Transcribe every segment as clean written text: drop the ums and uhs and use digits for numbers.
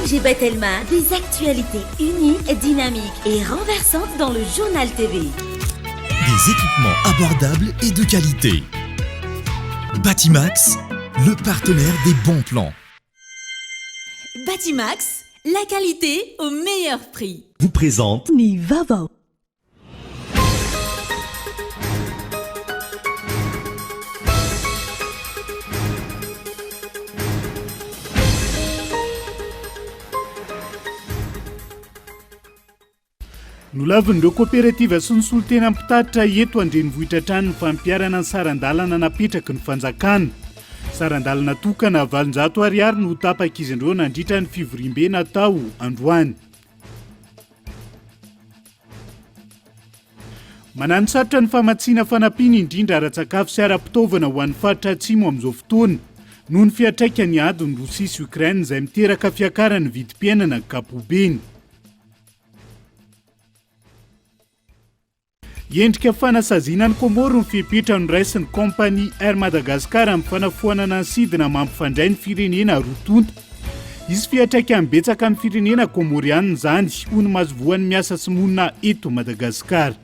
AG Batelma, des actualités uniques, dynamiques et renversantes dans le Journal TV. Des équipements abordables et de qualité. Batimax, le partenaire des bons plans. Batimax, la qualité au meilleur prix. Vous présente Ny vaovao. Nolavin'ireo koperativa sy ny solontena mpitatitra eto an-drenivohitra hatrany ny fampiharana ny saran-dalana napetraky ny fanjakana. Saran-dalana tokana 800 ariary no tapak'izy ireo nandritra ny fivoriambe natao androany. Mananosarotra ny famatsiana fanampiana indrindra ara-tsakafo sy ara-pitaovana ho an'ny faritra atsimo amin'izao fotoana noho ny fiantraikan'ny adin'i Rosia sy Ukraine izay miteraka fiakaran'ny vidim-piainana ankapobeny. Endrika fanasaziana an'i Kômôro ny fepetra noraisin'ny kaompania Air Madagascar amin'ny fanafoanana ny sidina mampifandray ny firenena roa tonta. Hisy fiantraikany betsaka amin'ny firenena kômôrianina izany, hoy ny masoivohon'ny miasa sy monina eto Madagasikara.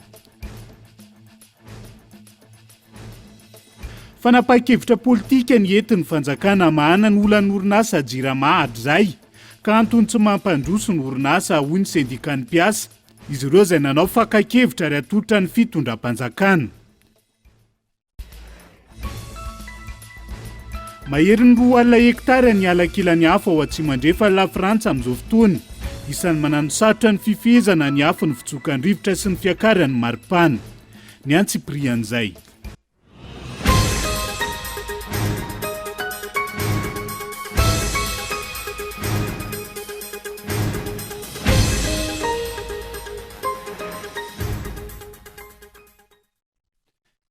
Fanapahan-kevitra politika ny entin'ny fanjakana hamahana ny olan'ny orinasa Jirama hatrizay ka antony tsy mampandroso ny orinasa, hoy ny sendikan'ny mpiasa, izy ireo izay nanao fakan-kevitra ary atolotra ny fitondram-panjakana. Maherin'ny 20 hektara ny ala kilan'ny afo ao atsimo andrefan'i Lafrantsa amin'izao fotoana. Isan'ny mananosarotra ny fifehezana ny afo ny fitsokan-drivotra sy ny fiakaran'ny maripana. Ny antsipirian'izay.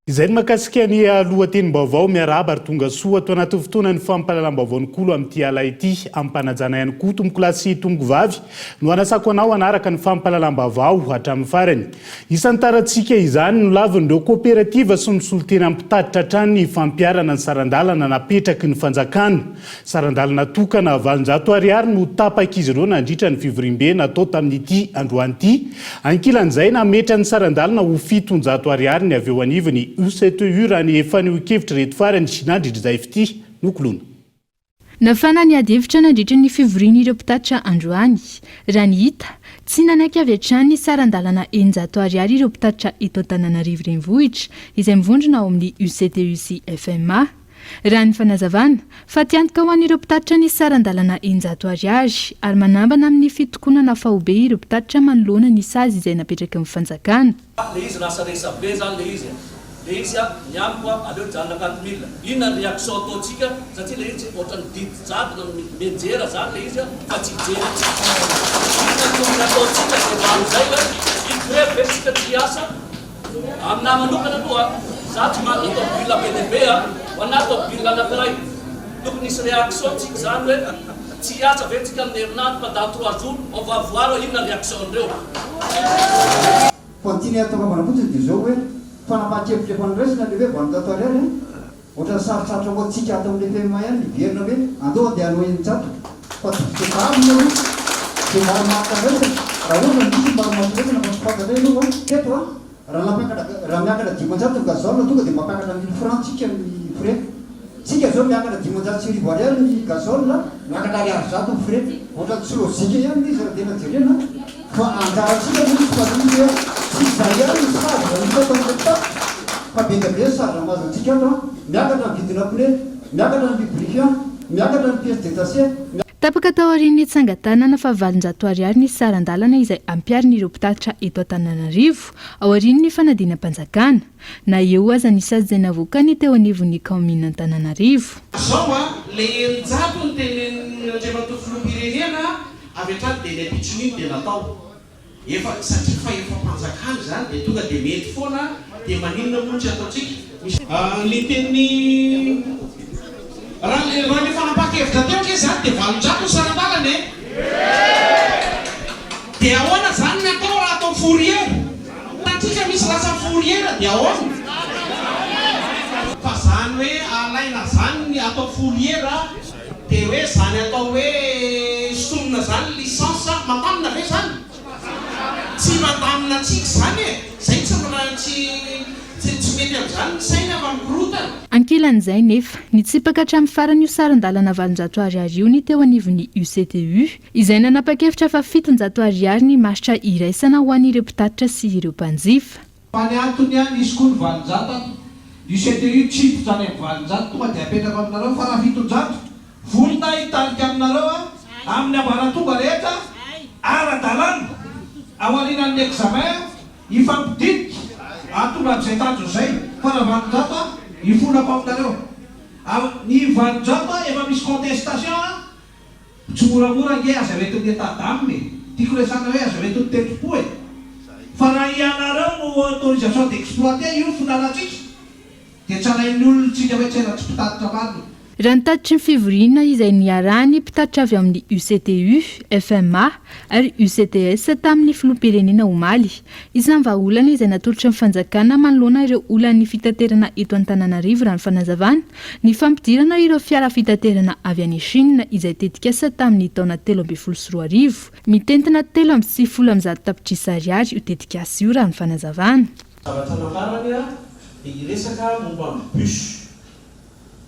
Izay ny mahakasika ny lohatenim-baovao. Miarahaba ary tonga soa ato anatin'ny fotoanan'ny fampahalalam-baovao ny Kolo amin'ity ala ity. Amim-panajana ihany koa tompokolahy sy tompokovavy no hanasako anao hanaraka ny fampahalalam-baovao hatramin'ny farany. Isantarantsika izany no lavin'ireo koperativa sy ny solontena mpitatitra hatrany ny fampiharana ny saran-dalana napetraky ny fanjakana. Saran-dalana tokana 800 ariary no tapak'izy ireo nandritra ny fivoriambe natao tamin'ity androany ity. Ankilan'izay, nametra ny saran-dalana ho 700 ariary ny avy eo anivon'ny UCTU raha ny fanehoan-kevitr'ireto farany nandritra izay fitia nokoloina. Nafana ny ady hevitra nandritra ny fivorian'ireo mpitatitra androany. Raha ny hita, tsy nanaiky avy hatrany ny saran-dalana 600 ariary ireo mpitatitra eto Antananarivo Renivohitra, izay mivondrona ao amin'ny UCTU sy FMA. Raha ny fanazavana, fatiantoka ho an'ireo mpitatitra ny saran-dalana 600 ariary, ary manambana amin'ny fitokonana faobe ireo mpitatitra manoloana ny sazy izay napetraky ny fanjakana. Le izy lasa resabe zany le izy a! Le izy a, ny amiko a, aleo hijanona 4000. Inona ny réaction ataontsika satria le izy ohatran'ny didy jadona mianjera zany le izy a, fa tsy hijery antsika. Inona no tokony ataontsika de mba amizay hoe hi-grevy ve tsika tsy hiasa? Aminahy manokana aloha, za tsy manana tômobile be dia be a, ho anahy tômobile anakiray. Tokony hisy réaction tsika zany hoe tsy hiasa ve tsika amin'ny herinandro pendant trois jours, on va voir hoe inona réaction ndreo. Fa ny tiana hatongavana fotsiny dia izao hoe, fanapahan-kevitra efa noraisina ilay hoe 800 ariary an! Ohatran'ny sarotsarotra ho antsika ato amin'ny FMA ihany ny hiverina hoe andao andeha hanao 600 fa tsy tadiavina aloha izay marimaritra raisina raha ohatra misy ny marimaritra raisina fa tsy fantatray aloha teto an! Raha nampiakatra raha miakatra 500 ny gasoil tonga dia mampiakatra mille francs tsika ny frais. Tsika zao miakatra 1500 ariary ny gasoil, miakatra ariary zato ny frais. Ohatran'ny tsy logique ihany ilay izy raha tena jerena fa anjarantsika aloha ny tsy izy hoe tsy izay ihany ny sazy raha misy ato amin'ny mpitatitra fa be dia be ny sazy raha mahazo antsika ato an. Miakatra ny vidina pneu, miakatra ny lubrifiant, miakatra ny pièces détachées. Tapaka taorian'ny tsangan-tanana fa 800 ariary ny saran-dalana izay ampiharin'ireo mpitatitra eto Antananarivo aorian'ny fanadinam-panjakana. Na eo aza ny sazy izay navoakany teo anivon'ny kaominina Antananarivo. Zao a, le 600 notenenin' Andriamatoa Filoham-pirenena avy hatrany dia ny ampitson'iny dia natao. Efa satria fahefam-panjakana izany dia tonga dia mety foana dia maninona moa no tsy ataontsika? Misy. Ny tenin'i raha le raha le fanapahan-kevitra teo ange izany dia 800 ny saran-dalana e! Dia ahoana izany ny atao raha atao fourrière? Hitantsika misy lasa fourrière dia ahoana? Fa zany hoe alaina zany ny atao fourrière dia hoe zany atao hoe sintomina zany. mandamina antsika izany e! Izay tsy tsy tsy tsy mety amin'izany ny saina fa mikorotana. Ankilan'izay nefa, nitsipaka hatramin'ny farany io saran-dalana 800 ariary io ny teo anivon'ny UCTU, izay nanapa-kevitra fa 700 ariary ny maritra iraisana ho an'ireo mpitatitra sy ireo mpanjifa. Fa ny antony ihany hisy koa ny 800 ato. Ny UCTU tsy hiditra any amin'ny 800 tonga dia apetrako aminareo fa raha 700, vonona aho hitarika aminareo aho amin'ny ambaratonga rehetra ara-dalàna aorianan'ny examen hifampidinika hahatonga an'izay tanjona izay fa raha 800 aho hifonako aminareo. Ny 800 efa misy contestation an! Tsy moramora ange aza hoentin'ny état d'âme e! Tiako resahana hoe aza hoentin'ny tendrom-po e! Fa raha ianareo no autorisation d'exploiter io finalantsika dia tsarain'ny olona tsika hoe tsena tsy mpitatitra marina. Raha ny tatitry ny fivoriana izay niarahan'ny mpitatitra avy amin'ny UCTU, FMA ary UCTS tamin'ny filoham-pirenena omaly. Isan'ny vahaolana izay natolotry ny fanjakana manoloana ireo olan'ny fitaterana eto Antananarivo raha ny fanazavana, Ny fampidirana ireo fiara fitaterana avy any Chine izay tetikasa tamin'ny taona 2013. Mitentina 193 tapitrisa ariary io tetikasa io raha ny fanazavana. Zavatra nambarany dia hiresaka momba ny bus.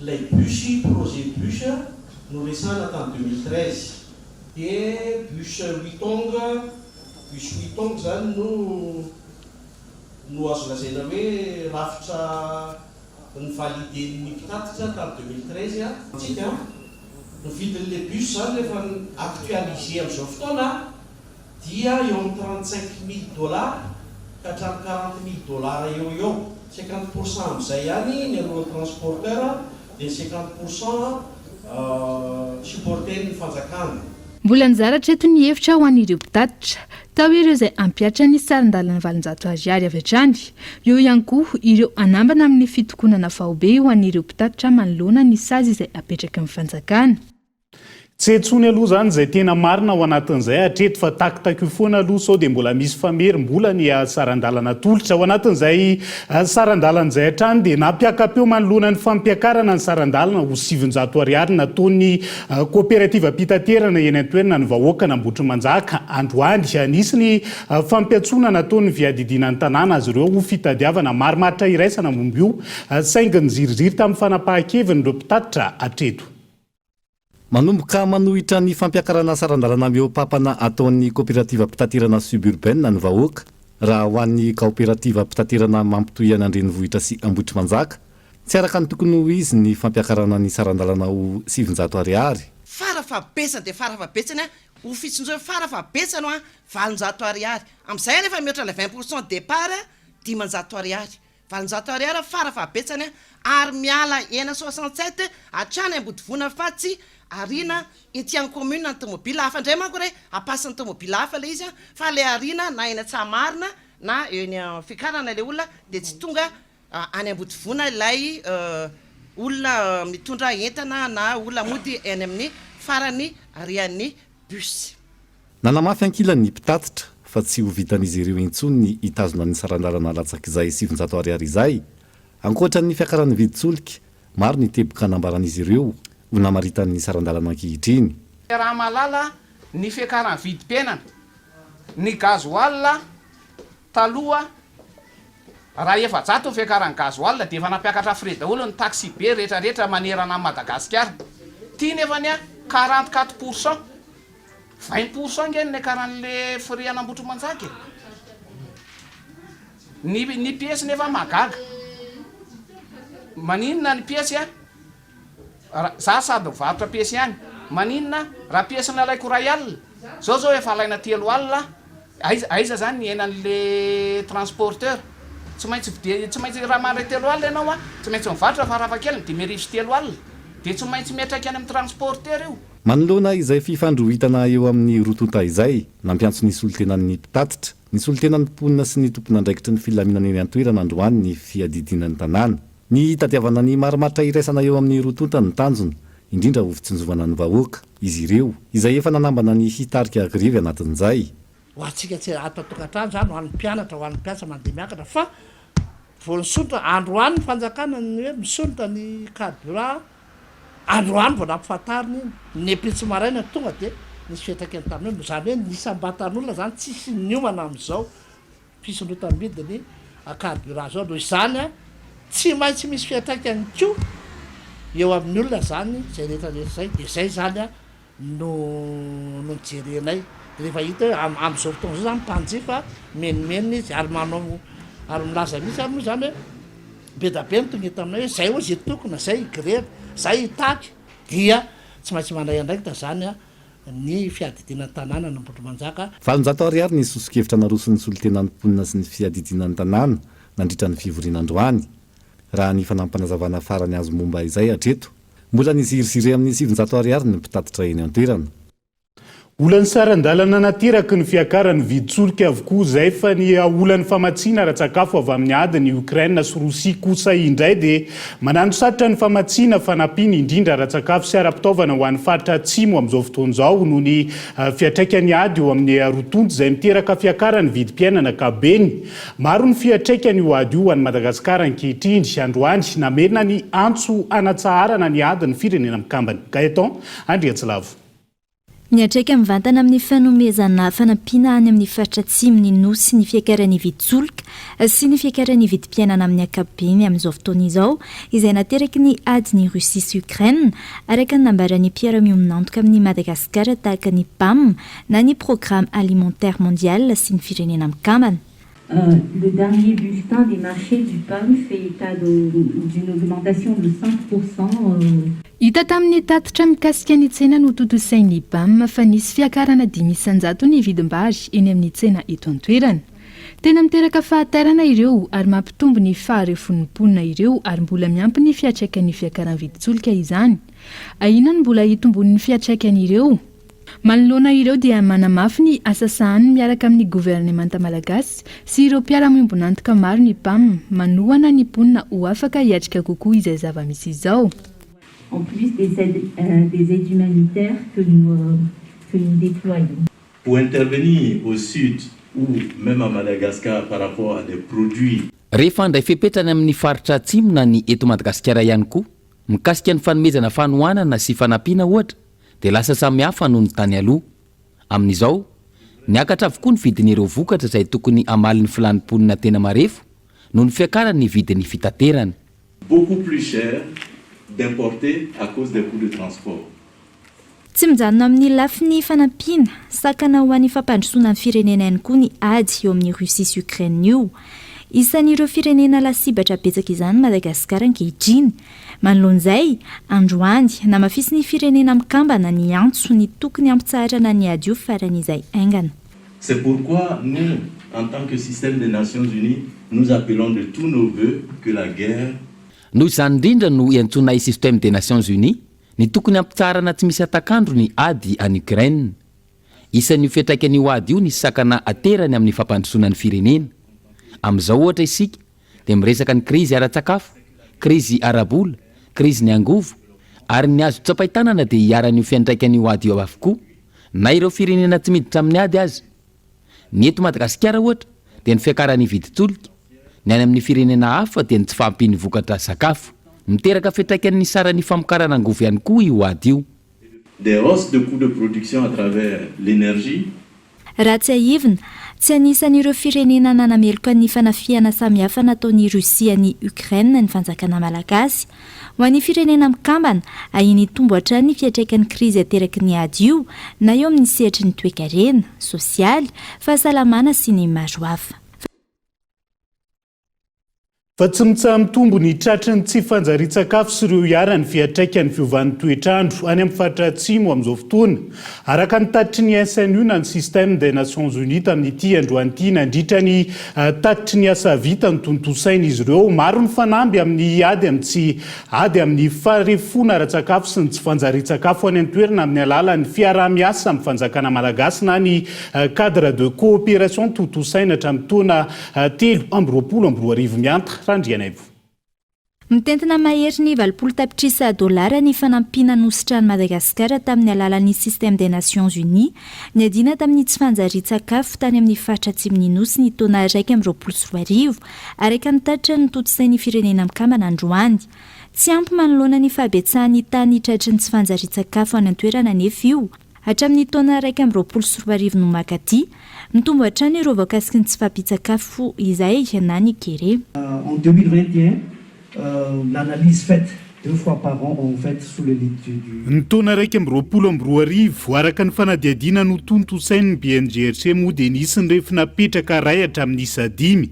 Ilay bus, projet bus noresahana tany 2013. Dia bus Huitong, bus Huitong izany no no azo lazaina hoe rafitra Ni-valider-n'ny mpitatitra tamin'ny 2013 antsika ny vidin'ilay bus izany rehefa actualiser amin'izao fotoana dia eo amin'ny 35 mille dollars ka hatramin'ny 40 mille dollars eo ho eo. 50 pour cent amin'izay ihany ny alohan'ny transporteur dia ny 50 pour cent supporter-n'ny fanjakana. Mbola nizara hatreto ny hevitra ho an'ireo mpitatitra. Tao ireo izay hampihatra ny sarin-dalana 800 ariary avy hatrany. Eo ihany koa ireo hanambana amin'ny fitokonana faobe ho an'ireo mpitatitra manoloana ny sazy izay apetraky ny fanjakana. Tsy hay intsony aloha izany izay tena marina ao anatin'izay hatreto fa takitakio foana aloha sao dia mbola misy famerim-bola ny saran-dalana atolotra. Ao anatin'izay saran-dalana izay hatrany dia nampiaka-peo manoloana ny fampiakarana ny saran-dalana ho 900 ariary nataon'ny Koperativam-pitaterana eny an-toerana ny vahoakan'Ambohitrimanjaka androany. Nisy ny fampiantsoana nataon'ny fiadidiana ny tanàna azy ireo ho fitadiavana marimaritra iraisana momba io, saingy niziriziry tamin'ny fanapahan-keviny ireo mpitatitra hatreto. Manomboka manohitra ny fampiakarana saran-dalana mihoa-papana ataon'ny koperativam-pitaterana suburbaine ny vahoaka, raha ho an'ny kaoperativam-pitaterana mampitohy an'Andrenivohitra sy Ambohitrimanjaka. Tsy araka ny tokony ho izy ny fampiakarana ny saran-dalana ho 900 ariary. Fara fahabetsany dia fara fahabetsany an, ho fitsinjovana fara fahabetsany an, 800 ariary. Amin'izay anefa mihoatra ilay 20 pour cent départ 500 ariary. 800 ariary fara fahabetsany an, ary miala eny 67 hatrany Ambodivona fa tsy ariana ety amin'ny commune ny tomobila hafa indray manko re, ampasin'ny tomobila hafa ilay izy an, fa ilay ariana na eny Antsahamarina na eny Fiakarana ilay olona dia tsy tonga Any Ambodivona ilay olona mitondra entana na olona mody any amin'ny farany arian'ny bus. Nanamafy ankilany ny mpitatitra fa tsy ho vitan'izy ireo intsony ny hitazona ny saran-dalana latsak'izay 900 ariary izay. Ankoatra ny fiakaran'ny vidin-tsolika, maro ny teboka nambaran'izy ireo ho namaritan'ny saran-dalana ankehitriny. Raha-mahalala ny fiakaran'ny vidim-piainana, ny gasoil Taloha, raha 400 ny fiakaran'ny gasoil dia efa nampiakatra frais daholo ny taxi be rehetra rehetra manerana an'i Madagasikara. Ty nefany an, 44 pour cent, 20 pour cent nge ny niakaran'le frais an'Ambohitrimanjaka e. Ny ny piesy nefa mahagaga. Maninona ny piesy an? Za sady mivarotra piesy ihany. Maninona raha piesy nalaiko 1000 zao zao efa alaina 3000 aiza aiza zany ny henan'le transporteur? Tsy maintsy vide tsy maintsy raha mandray 3000 ianao an, tsy maintsy mivarotra farafahakeliny 3500 de tsy maintsy miantraika any amin'ny transporteur io. Manoloana izay fifandroritana eo amin'ny roa tonta izay, nampiantso ny solontenan'ny mpitatitra, ny solontenan'ny mponina sy ny tompon'andraikitry ny filaminana eny an-toerana androany ny fiadidiana ny tanàna. Ny hitadiavana ny marimaritra iraisana eo amin'ny roa tonta no tanjona, indrindra ho fitsinjovana ny vahoaka, izy ireo, izay efa nanambana ny hitarika grevy anatin'izay. Ho antsika tsy ato an-tokantrano izany, ho an'ny mpianatra, ho an'ny mpiasa mandeha miakatra fa vao nisondrotra androany ny fanjakana ny hoe misondrotra ny carburant, androany vao nampifantarina iny, ny ampitso maraina tonga dia nisy fiantraikany tamin'io, izany hoe ny isam-batan'olona izany tsisy niomana amin'izao. fisondrotam-bidin'ny carburant zao. Noho izany, tsy maintsy misy fiantraikany koa eo amin'ny olona zany zay rehetra rehetra zay. Dia zay zany no no nijerenay. Dia rehefa hita hoe am- amin'izao fotoana izao zany mpanjifa menomenona izy ary manao ary milaza mihitsy ary moa zany hoe be da be ny tonga eto aminay hoe zay hozy hitokona, zay higrevy, zay hitaky dia tsy maintsy mandray andraikitra zany ny fiadidiana ny tanàna an'Ambohitrimanjaka. 800 ariary ny soso-kevitra naroson'ny solontenan'ny mponina sy ny fiadidiana ny tanàna nandritra ny fivoriana androany. Raha ny fanampinazavana farany azo momba izay hatreto, mbola niziriziry amin'ny 900 ariary ny mpitatitra eny an-toerana. Olan'ny saran-dalana nateraky ny fiakaran'ny vidin-tsolika avokoa izay fa ny olan'ny famatsiana ara-tsakafo avy amin'ny adin'i Ukraine sy Rosia kosa indray dia mananosarotra ny famatsiana fanampiana indrindra ara-tsakafo sy ara-pitaovana ho an'ny faritra atsimo amin'izao fotoana izao noho ny fiantraikan'ny ady eo amin'ny roa tonta izay miteraka fiakaran'ny vidim-piainana ankapobeny. Maro ny fiantraikan'io ady io ho an'i Madagasikara ankehitriny. Androany, namerina ny antso hanatsaharana ny ady ny Firenena Mikambana. Gaëtan Andriantsilavo. Miantraika mivantana amin'ny fanomezana fanampiana any amin'ny faritra atsimo ny Nosy ny fiakaran'ny vidin-tsolika sy ny fiakaran'ny vidim-piainana amin'ny ankapobeny amin'izao fotoana izao, izay nateraky ny adin'i Russie sy Ukraine, araka ny nambaran'ny mpiara-miombon'antoka amin'i Madagasikara tahaka ny Pam na ny Programme Alimentaire Mondial sy ny Firenena Mikambana. Le dernier bulletin des marchés du PAM fait état d'une augmentation de 5%. Hita tamin'ny tatitra mikasika ny tsena notontosain'ny Pam fa nisy fiakarana 5% ny vidim-bary eny amin'ny tsena eto an-toerana. Tena miteraka fahatairana ireo ary mampitombo ny faharefon'ny mponina ireo ary mbola miampy ny fiantraikan'ny fiakaran'ny vidin-tsolika izany. Ahiana ny mbola hitomboan'ny fiantraikan'ireo. Manoloana ireo dia manamafy ny asa sahaniny miaraka amin'ny governemanta malagasy sy ireo mpiara-miombon'antoka maro ny Pam, manohana ny mponina ho afaka hiatrika kokoa izay zava-misy izao. En plus des aides des aides humanitaires que nous que nous déployons. Pour intervenir au sud ou même à Madagascar par rapport à des produits. Rehefa handray fepetra any amin'ny faritra atsimo na ny eto Madagasikara ihany koa, mikasika ny fanomezana fanohanana sy fanampiana ohatra, dia lasa samy hafa noho ny tany aloha. Amin'izao, niakatra avokoa ny vidin'ireo vokatra izay tokony hamaly ny filàn'ny mponina tena marefo noho ny fiakaran'ny vidin'ny fitaterana. Beaucoup plus cher d'importer à cause des coûts de transport. Tsy mijanona amin'ny lafiny fanampiana, sakana ho an'ny fampandrosoana ny firenena ihany koa ny ady eo amin'i Russie sy Ukraine io. Isan'ireo firenena lasibatra betsaka izany Madagasikara ankehitriny. Manoloana izay, androany, namafisin'ny Firenena Mikambana ny antso ny tokony hampitsaharana ny ady io faran'izay haingana. C'est pourquoi nous, en tant que système des Nations Unies, nous appelons de tous nos voeux que la guerre. Noho izany indrindra no iantsoanay Système des Nations Unies ny tokony hampitsaharana tsy misy hatak'andro ny ady any Ukraine. Isan'io fiantraikan'io ady io ny sakana aterany amin'ny fampandrosoana ny firenena. Amin'izao ohatra isika dia miresaka ny krizy ara-tsakafo, krizy ara-bola, krizy ny angovo, ary ny azo tsapain-tanana dia iharan'io fiantraikan'io ady io avokoa na ireo firenena tsy miditra amin'ny ady aza. Ny eto Madagasikara ohatra dia ny fiakaran'ny vidin-tsolika, ny any amin'ny firenena hafa dia ny tsy fahampian'ny vokatra sakafo. Miteraka fiantraikan'ny saran'ny famokarana angovo ihany koa io ady io. Des hausses de coûts de production à travers l'énergie. Raha tsiahivina, tsy anisan'ireo firenena nanameloka ny fanafihana samihafa nataon'i Russie an'i Ukraine ny fanjakana malagasy. Ho an'ny Firenena Mikambana, ahiany hitombo hatrany ny fiantraikan'ny krizy ateraky ny ady io, na eo amin'ny sehatry ny toekarena, sosialy, fahasalamana sy ny maro hafa. Fa tsy mitsaha-mitombo ny tratry ny tsy fanjarian-tsakafo sy ireo iharan'ny fiantraikan'ny fiovan'ny toetr'andro any amin'ny faritra atsimo amin'izao fotoana, araka ny tatitry ny SNU na ny Système des Nations Unies tamin'ity androany ity nandritra ny tatitry ny asa vita notontosain'izy ireo. Maro ny fanamby amin'ny ady amin'ny tsy ady amin'ny faharefoana ara-tsakafo sy ny tsy fanjarian-tsakafo any an-toerana amin'ny alalan'ny fiaraha-miasa amin'ny fanjakana malagasy na ny cadre de coopération tontosaina hatramin'ny taona 2023 Mianta Randrianaivo. Mitentina maherin'ny 80 tapitrisa dolara ny fanampiana nositrahan'i Madagasikara tamin'ny alalan'ny Système des Nations Unies niadiana tamin'ny tsy fanjarian-tsakafo tany amin'ny faritra atsimon'ny Nosy ny taona 2021, araka ny tatitra notontosain'ny Firenena Mikambana androany. Tsy ampy manoloana ny fahabetsahan'ny tany tratry ny tsy fanjarian-tsakafo any an-toerana anefa io. Hatramin'ny taona 2021 no mankaty, mitombo hatrany ireo voakasiky ny tsy fahampian-tsakafo izay na ny kere. En 2021, l'analyse faite deux fois par an en fait sous le lit du du. Ny taona 2021, araka ny fanadihadiana notontosain'ny BNGRC moa dia nisy ny refy napetraka iray hatramin'ny isa dimy.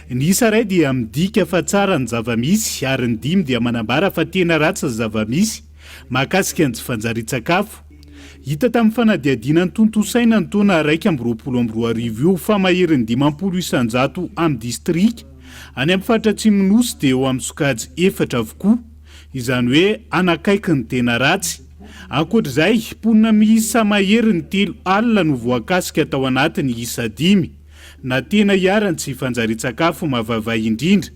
Ny isa iray dia midika fa tsara ny zava-misy ary ny dimy dia manambara fa tena ratsy ny zava-misy mahakasika ny tsy fanjarian-tsakafo. Hita tamin'ny fanadihadiana notontosaina ny taona 2021 io fa maherin'ny 50% amin'ny distrika any amin'ny faritra Atsimon'ny Nosy dia eo amin'ny sokajy efatra avokoa, izany hoe hanakaiky ny tena ratsy. Ankoatra izay, mponina miisa maherin'ny 30 no voakasika tao anatin'ny isa dimy na tena iharan'ny tsy fanjarian-tsakafo mavaivay indrindra.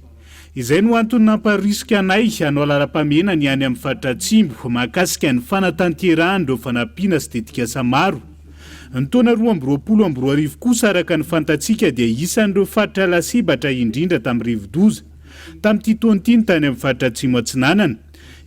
Izay no antony namparisika anay hanao laharam-pahamehana ny any amin'ny faritra Atsimo mahakasika ny fanatanterahana ireo fanampiana sy tetikasa maro. Ny taona 2022 kosa araka ny fantatsika dia isan'ireo faritra lasibatra indrindra tamin'ny rivodoza tamin'ity taona ity ny tany amin'ny faritra Atsimo Atsinanana.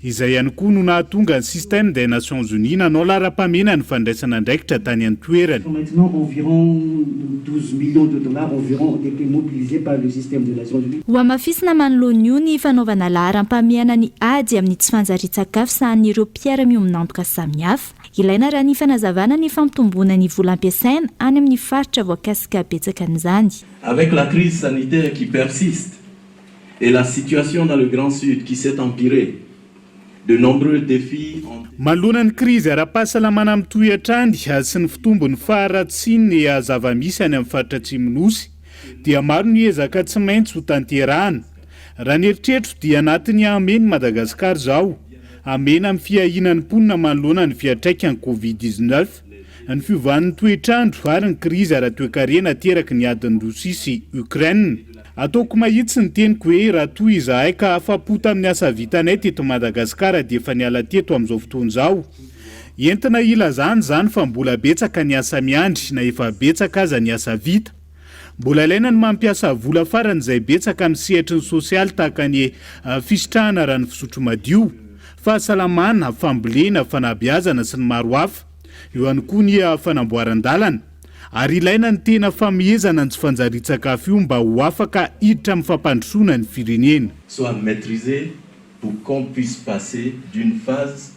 Izay ihany koa no nahatonga ny Système des Nations Unies nanao laharam-pahamehana ny fandraisana andraikitra tany an-toerana. Maintenant environ 12 millions de dollars environ ont été mobilisés par le système des Nations Unies. Hohamafisina manoloana io ny fanaovana laharam-pahamehana ny ady amin'ny tsy fanjarian-tsakafo sahanin'ireo mpiara-miombon'antoka samihafa. Ilaina raha ny fanazavana ny fampitomboana ny vola ampiasaina any amin'ny faritra voakasika betsaka an'izany. Avec la crise sanitaire qui persiste et la situation dans le Grand Sud qui s'est empirée, de nombreux défis ont. Manoloana ny krizy ara-pahasalamana mitohy hatrany sy ny fitombon'ny faharatsian'ny zava-misy any amin'ny faritra Atsimon'ny Nosy dia maro ny ezaka tsy maintsy ho tanterahana. Raha ny eritreritro dia anatin'ny hamehana i Madagasikara izao, hamehana amin'ny fiahiana ny mponina manoloana ny fiantraikan'ny Covid 19, ny fiovan'ny toetr'andro ary ny krizy ara-toekarena ateraky ny adin'i Rosia sy Ukraine. Ataoko mahitsy ny teniko hoe raha toa izahay ka afa-po tamin'ny asa vitanay teto Madagasikara dia efa niala teto amin'izao fotoana izao. Entina hilazana izany fa mbola betsaka ny asa miandry na efa betsaka aza ny asa vita. Mbola ilaina ny mampiasa vola faran'izay betsaka amin'ny sehatry ny sosialy tahaka ny fisitrahana rano fisotro madio, fahasalamana, fambolena, fanabeazana sy ny maro hafa. Eo ihany koa ny fanamboaran-dalana. Ary ilaina ny tena famehezana ny tsy fanjarian-tsakafo io mba ho afaka hiditra amin'ny fampandrosoana ny firenena. Soit maîtrisé pour qu'on puisse passer d'une phase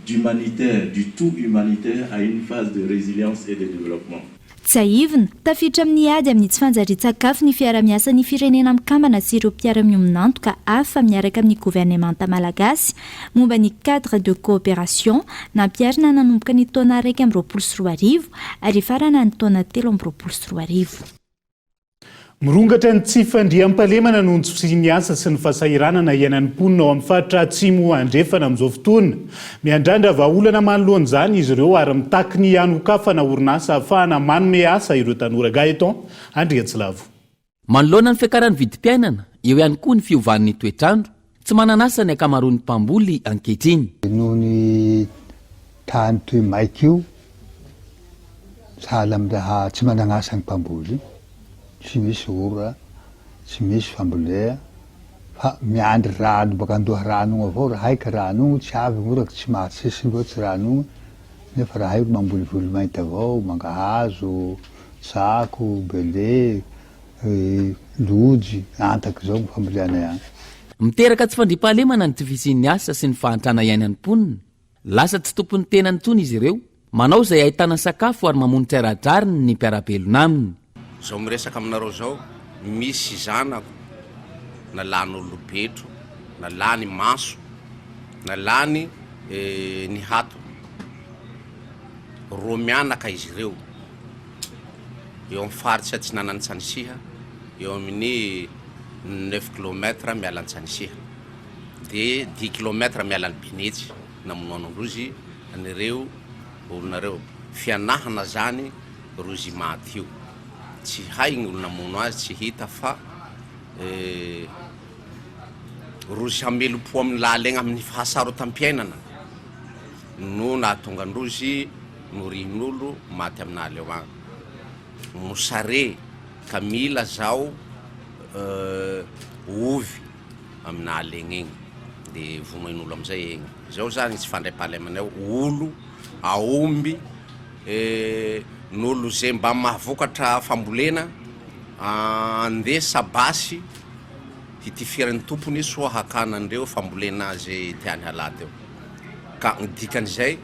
d'humanitaire, du tout humanitaire à une phase de résilience et de développement. Tsiahivina, tafiditra amin'ny ady amin'ny tsy fanjarian-tsakafo ny fiarahamiasan'ny Firenena Mikambana sy ireo mpiara-miombon'antoka hafa miaraka amin'ny governemanta malagasy momba ny cadre de coopération nampiharina nanomboka ny taona 2021 ary hifarana ny taona 2023. Mirongatra ny tsy fandriampahalemana noho ny tsy fisian'ny asa sy ny fahasahiranana iainan'ny mponina ao amin'ny faritra Atsimo Andrefana amin'izao fotoana. Miandrandra vahaolana manoloana izany izy ireo ary mitaky ny hanokafana orinasa ahafahana manome asa ireo tanora. Gaëtan Andriantsilavo. Manoloana ny fiakaran'ny vidim-piainana, eo ihany koa ny fiovan'ny toetr'andro, Tsy manana asa ny ankamaroan'ny mpamboly ankehitriny. Noho ny tany toy maika io, sahala amin'ny raha tsy manana asa ny mpamboly, tsy misy ora, tsy misy fambolea, fa miandry rano baka an-doharano ogno avao, raha hay ka rano ogno tsy avy ny ora tsy mahatsisy loatsy rano ogno, nefa raha hay mamboly voly mainty avao, mangahazo, tsako, bele, Lojy, antaky izao ny famboleanay any. Miteraka tsy fandriampahalemana ny tsy fisian'ny asa sy ny fahantrana iainan'ny mponina. Lasa tsy tompon'ny tenany intsony izy ireo. Manao izay ahitana sakafo ary mamono tsy ara-drariny ny mpiara-belona aminy. Zao miresaka aminareo zao misy zanako nalany olobetro, nalany maso, nalany ny hato, roa mianaka izy ireo. eo amin'ny faritsy atsinanan'i Tsanisiha, eo amin'ny neuf kilomètre miala an'i Tsanisiha, dia dix kilomètre miala an'i Benetsy, namonoana an-drozy an'ireo olona ireo. Fianahana zany rozy maty io. Tsy hay ny olona namono azy, tsy hita fa rozy hamelom-po amin'ny lahalegna amin'ny fahasarotam-piainana no nahatonga an-drozy norihin'olo maty amin'aly ao agny. Mosare ka mila zao ovy amin'aly egny egny de vonoin'olo amizay egny. Zao zany tsy fandraipahalemana eo, olo. aomby, ny olo ze mba mahavokatra fambolena andesa basy hitifiran'ny tompony soa hakana an'ireo fambolena ze tiany halà teo. Ka ny dikan'izay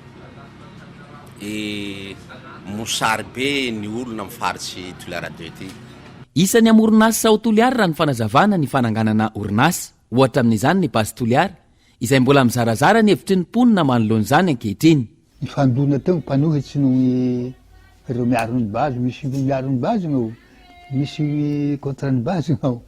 mosary be ny olona amin'ny faritsy Toliara deux ty. Isan'ny hamoron'asa ao Toliara raha ny fanazavana ny fananganana orinasa. Ohatra amin'izany ny Base Toliara, izay mbola mizarazara ny hevitry ny mponina manoloana izany ankehitriny. Nifandona teo ny mpanohitsy noho ny ireo miaro ny base, misy miaro ny base ao, misy contre ny base ao.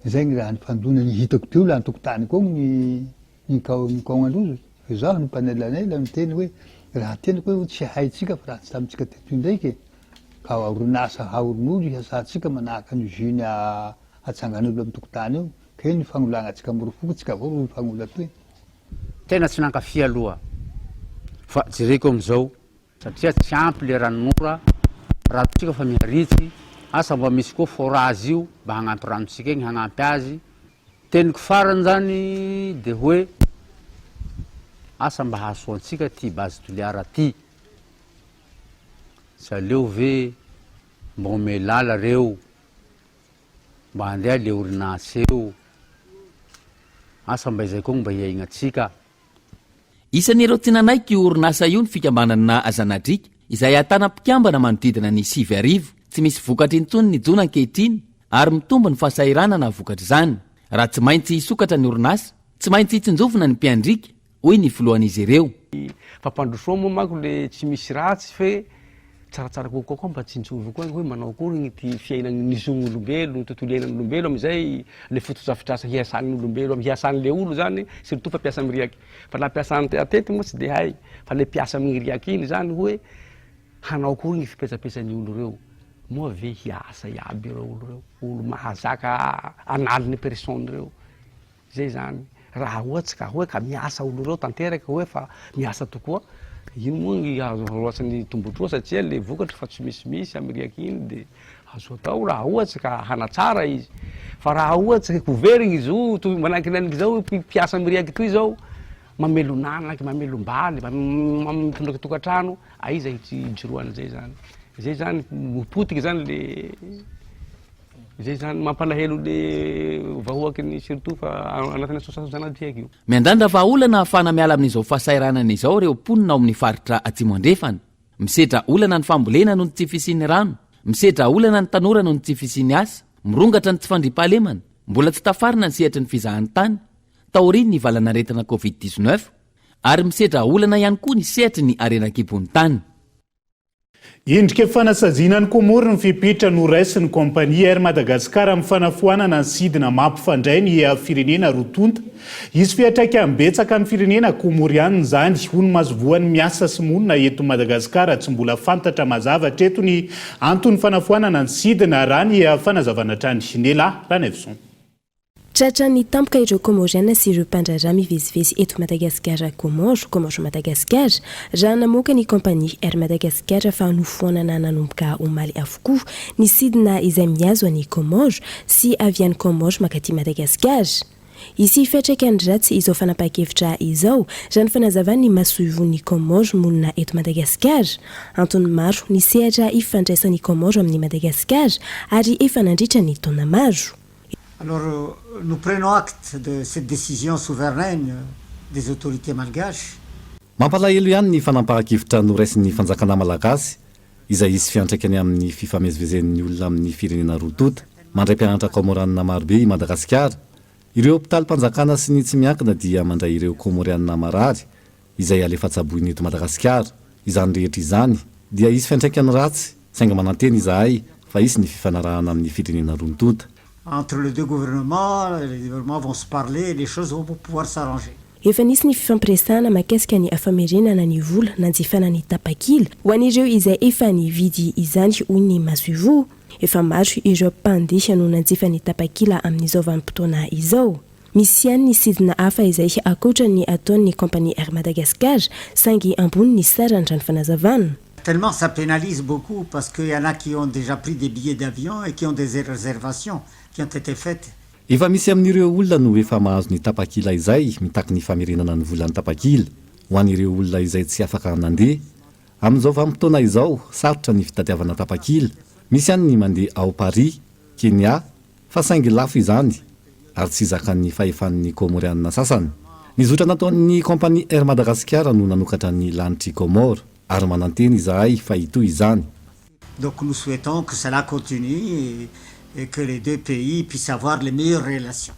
Izay ny raha nifandona ny hitako teo la an-tokotany koa ny ny nikaonan-drozy. Fa izaho no mpanelanela niteny hoe raha teniko hoe tsy haintsika fa raha tsy tamintsika teto indraiky e, ka orinasa haorin'olo hiasantsika manahaka ny usine atsangan'olo amin'ny tokotany io, kay ny fagnolagnantsika amorofoko tsika avao ro hifagnola toy. Tena tsy nankafy aloha fa jereko amizao satria tsy ampy le ranon'ora ranontsika fa miharitsy asa mba misy koa forage io mba hagnampy ranontsika igny hagnampy azy teniko farany zany de hoe asa mba hahasoa antsika ty base toliara ty tsy aleo ve mba omeo lala reo Mba handeha le orinasa eo. Asa mba izay koa mba hiaignatsika. Isan'ireo tsy nanaiky io orinasa io ny fikambanana Zanadriaka, izay ahitana mpikambana manodidina ny 9000. Tsy misy vokatra intsony ny jono ankehitriny ary mitombo ny fahasahiranana vokatr'izany. Raha tsy maintsy hisokatra ny orinasa, tsy maintsy hitsinjovina ny mpiandriaka, hoy ny filohan'izy ireo. Fampandrosoa moa manko le tsy misy ratsy fe tsaratsara kokoa koa mba tsinjovy koa hoe manao akory gny ty fiainagny ny zon'olombelo, ny tontolo iainan'olombelo amizay le fotodrafitrasa hiasan'ny olombelo am hiasan'le olo zany surtout fa mpiasa am riaky fa la mpiasa atety moa tsy de hay fa le mpiasa amigny riaky iny zany hoe hanao akory gny fipetrapetrahan'ny olo reo moa ve hiasa iaby reo olo reo olo mahazaka an'aliny personne reo. Zay zany, raha ohatsy ka hoe ka miasa olo reo tanteraka hoe fa miasa tokoa, ino moa ny azo roasin'ny tombotsoa satria le vokatra fa tsy misimisy amy riaky iny de azo atao raha ohatsy ka hanatsara izy, fa raha ohatsy ka ho very gny zo toy manahaky henaniky zao mpiasa amy riaky toy zao mamelon'anaky, mamelom-baly, mitondra tokantrano, aiza hijoroan'izay zany, zay zany ho potiky zany le. Zay zany mampalahelo le vahoaky ny surtout fa anatin'ny association Zanadriaka io. Miandrandra vahaolana ahafahana miala amin'izao fahasahiranana izao ireo mponina ao amin'ny faritra Atsimo Andrefana. Misedra olana ny fambolena noho ny tsy fisian'ny rano, misedra olana ny tanora noho ny tsy fisian'ny asa, mirongatra ny tsy fandriampahalemana, mbola tsy tafarina ny sehatry ny fizahantany taorian'ny valanaretina Covid 19 ary misedra olana ihany koa ny sehatry ny harena an-kibon'ny tany. Endrika fanasaziana an'i Comores ny fepetra noraisin'ny kaompania Air Madagascar amin'ny fanafoanana ny sidina mampifandray ny firenena roa tonta. Hisy fiantraikany betsaka amin'ny firenena Komorianina izany, hoy ny masoivohon'ny miasa sy monina eto Madagasikara. Tsy mbola fantatra mazava hatreto ny anton'ny fanafoanana ny sidina, raha ny fanazavana hatrany. Nela Ranaivoson. Tratran'ny tampoka ireo Kômôriana sy ireo mpandraharaha mivezivezy eto Madagasikara Kômôro, Comores Madagascar, raha namoaka ny kaompania Air Madagascar fa nofoanana nanomboka omaly avokoa ny sidina izay mihazo an'i Kômôro sy avy any Kômôro mankaty Madagasikara. Hisy fiantraikany ratsy izao fanapahan-kevitra izao, raha ny fanazavan'ny masoivohon'i Kômôro monina eto Madagasikara. Antony maro ny sehatra ifandraisan'i Kômôro amin'i Madagasikara ary efa nandritra ny taona maro. Alors, nous prenons acte de cette décision souveraine des autorités malgaches. Mampalahelo ihany ny fanampahan-kevitra noraisin'ny fanjakana malagasy izay hisy fiantraikany amin'ny fifamezivezen'ny olona amin'ny firenena roa tonta. Mandray mpianatra kaomorianina marobe i Madagasikara. Ireo hopitalim-panjakana sy ny tsy miankina dia mandray ireo kaomorianina marary izay alefa tsaboina eto Madagasikara. Izany rehetra izany dia hisy fiantraikany ratsy saingy manantena izahay fa hisy ny fifanarahana amin'ny firenena roa tonta. Entre les deux gouvernements, les gouvernements vont se parler et les choses vont pouvoir s'arranger. Efa nisy ny fifampiresahana mahakasika ny famerenana ny vola nanjifana ny tapakila ho an'ireo izay efa nividy izany, hoy ny masoivoho. Efa maro ireo mpandeha no nanjifa ny tapakila amin'izao vanim-potoana izao. Misy ihany ny sidina hafa izay ankoatra ny ataon'ny kaompania Air Madagascar, saingy ambony ny sarany raha ny fanazavana. Tellement ça pénalise beaucoup parce qu'il y en a qui ont déjà pris des billets d'avion et qui ont des réservations qui ont été faites. Efa misy amin'ireo olona no efa mahazo ny tapakila izay mitaky ny famerenana ny volan'ny tapakila. ho an'ireo olona izay tsy afaka nandeha. Amin'izao vanim-potoana izao, sarotra ny fitadiavana tapakila. Misy ihany ny mandeha ao Paris, Kenya, fa saingy lafo izany ary tsy zakan'ny fahefan'ny Kômôrianina sasany. Ny zotra nataon'ny kaompania Air Madagasikara no nanokatra ny lanitr'i Kômôro ary manantena izahay fa hitohy izany. Donc nous souhaitons que cela continue et que les deux pays puissent avoir les meilleures relations.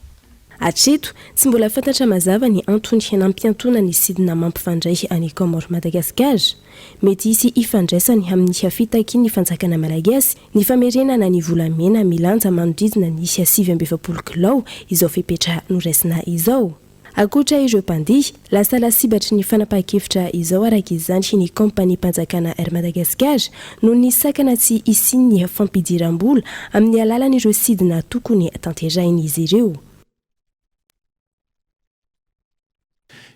Hatreto, tsy mbola fantatra mazava ny antony nampiantoana ny sidina mampifandray an'i Kaomoro Madagasikara. Mety hisy ifandraisany amin'ny fitakian'ny fanjakana malagasy ny famerenana ny volamena milanja manodidina ny 49 kilao izao fepetra noraisina izao. Ankoatra ireo mpandeha, lasa lasibatry ny fanapahan-kevitra izao araka izany ny kaompaniam-panjakana Air Madagascar noho ny sakana tsy hisian'ny fampidiram-bola amin'ny alalan'ireo sidina tokony tanterahin'izy ireo.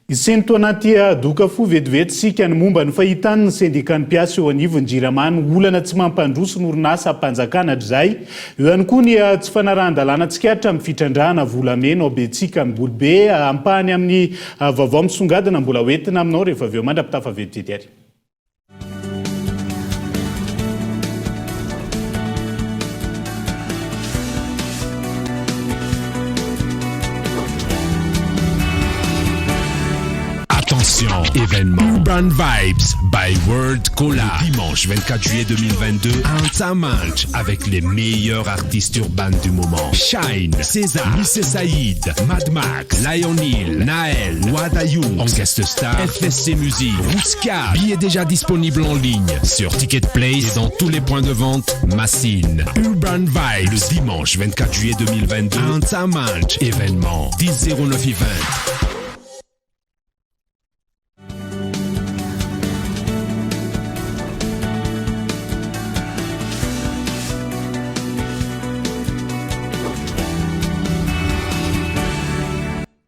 Hisento anaty doka fo vetivety isika ny momba ny fahitan'ny sendikan'ny mpiasa eo anivon'ny Jirama ny olana tsy mampandroso ny orinasam-panjakana hatrizay. Eo ihany koa ny tsy fanarahan-dalàna tsikaritra amin'ny fitrandrahana volamena ao Betsiaka Ambolobe. Ampahany amin'ny vaovao misongadina mbola hoentina aminao rehefa avy eo mandra-pitafa vetivety ary. Attention, événement Urban Vibes by World Cola. Le dimanche 24 juillet 2022 à Antsahamanitra avec les meilleurs artistes urbains du moment. Shine, César, Missy Saïd, Mad Max, Lion Hill, Naël, Wadayu, en guest star, FSC Music, Rouska. Billets déjà disponibles en ligne sur Ticket Place et dans tous les points de vente Massine. Urban Vibes, le dimanche 24 juillet 2022 à Antsahamanitra. Événement 10 09 20.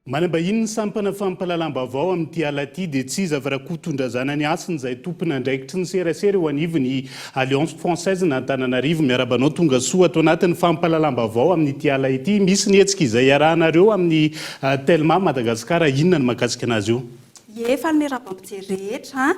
Manambahiny ny sampana fampahalalam-baovao amin'ity ala ity dia tsy iza fa Rakotondrazanany Hasina izay tompon'andraikitry ny serasera eo anivon'ny Alliance Française n'Antananarivo. Miarahaba anao tonga soa ato anatin'ny fampahalalam-baovao amin'ity ala ity. Misy ny hetsika izay iarahanareo amin'ny Telma Madagascar. Inona ny mahakasika anazy io? Ie, faly miarahaba mpijery rehetra a!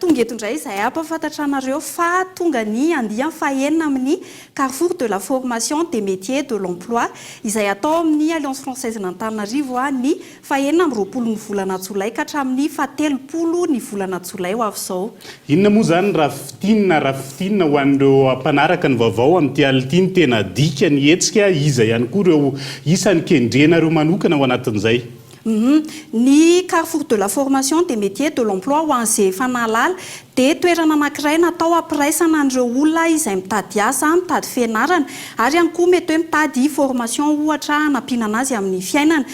Tonga eto indray izahay hampahafantatra anareo fa tonga ny andiany fahenina amin'ny Carrefour de la formation des métiers de l'emploi izay hatao amin'ny Alliance Française n'Antananarivo ny fahenina amby roapolo ny volana jolay ka hatramin'ny fahatelopolo ny volana jolay ho avy izao. Inona moa izany raha fintinina raha fintinina ho an'ireo mpanaraka ny vaovao amin'ity alina ity ny tena dikan'ny hetsika, iza ihany koa ireo isan'ny kendrenareo manokana ao anatin'izay? Humm. Ny Carrefour de la formation des métiers de l'emploi ho an'izay efa nahalala dia toerana anankiray natao hampiraisana an'ireo olona izay mitady asa, mitady fianarana ary ihany koa mety hoe mitady formation ohatra hanampiana anazy amin'ny fiainana.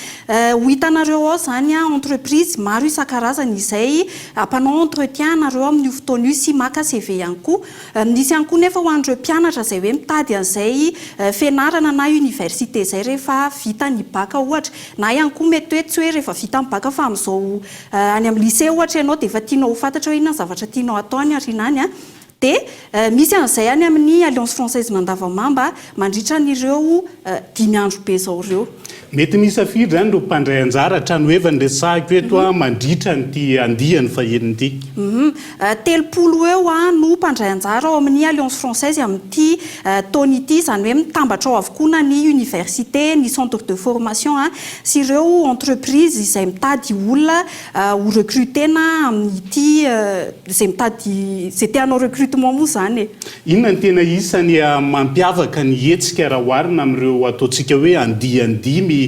Ho hitanareo ao izany entreprise maro isan-karazany izay hampanao entretien anareo amin'io fotoana io sy maka CV ihany koa. Misy ihany koa nefa ho an'ireo mpianatra izay hoe mitady an'izay fianarana na université izay rehefa vita ny bac ohatra, na ihany koa mety hoe tsy hoe rehefa vita ny bac fa amin'izao any amin'ny lycée ohatra ianao dia efa tianao ho fantatra hoe inona ny zavatra tianao hatao any aoriana any dia misy an'izay any amin'ny Alliance Française Mandavamamba mandritra an'ireo dimy andro be izao ireo. Mety miisa firy izany ireo mpandray anjara tranoheva no resahiko eto mandritra an'ity andiany fahenina ity? Hum. 30 eo no mpandray anjara ao amin'ny Alliance Française amin'ity taona ity, izany hoe mitambatra ao avokoa na ny université, ny centre de formation sy ireo entreprise izay mitady olona ho recruter-na amin'ity, izay mitady, izay te hanao recrutement moa izany e. Inona no tena isany mampiavaka ny hetsika raha oharina amin'ireo ataontsika hoe andiany dimy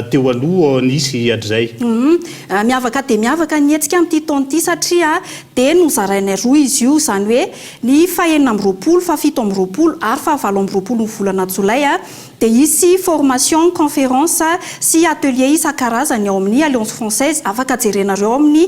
teo aloha nisy hatrizay? Humm. Miavaka dia miavaka ny hetsika amin'ity taona ity satria dia nozarainay roa izy io, izany hoe ny fahenina amby roapolo, fahafito amby roapolo ary fahavalo amby roapolo ny volana jolay dia hisy formation, conférence sy atelier isan-karazany ao amin'ny Alliance Française. Afaka jerenareo ao amin'ny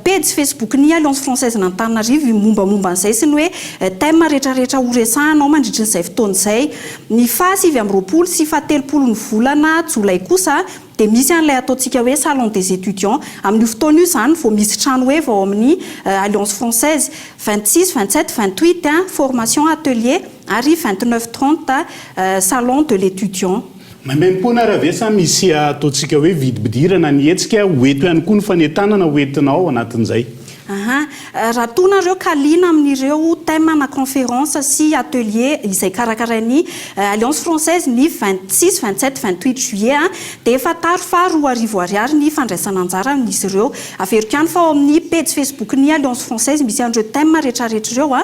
pejy Facebook-n'ny Alliance Française n'Antananarivo ny mombamomba an'izay sy ny hoe thème rehetrarehetra horesahana ao mandritry izay fotoana izay. Ny faha 29 sy faha 30 ny volana jolay kosa dia misy an'ilay ataontsika hoe salon des étudiants. Amin'io fotoana io izany vao misy trano heva ao amin'ny Alliance Française. 26, 27, 28, formation atelier ary 29, 30, salon de l'étudiant. Maimaimpoana ary ve sa misy ataontsika hoe vidim-pidirana ny hetsika? Ho eto ihany koa ny fanentanana ho entina ao anatin'izay. Aha. Raha toa nareo ka liana amin'ireo thème na conférence sy atelier izay karakarain'ny Alliance Française ny 26, 27, 28 juillet dia fantaro fa 2000 ariary ny fandraisana anjara amin'izy ireo. Averiko ihany fa ao amin'ny pejy Facebook-n'ny Alliance Française misy an'ireo thème retraretra ireo.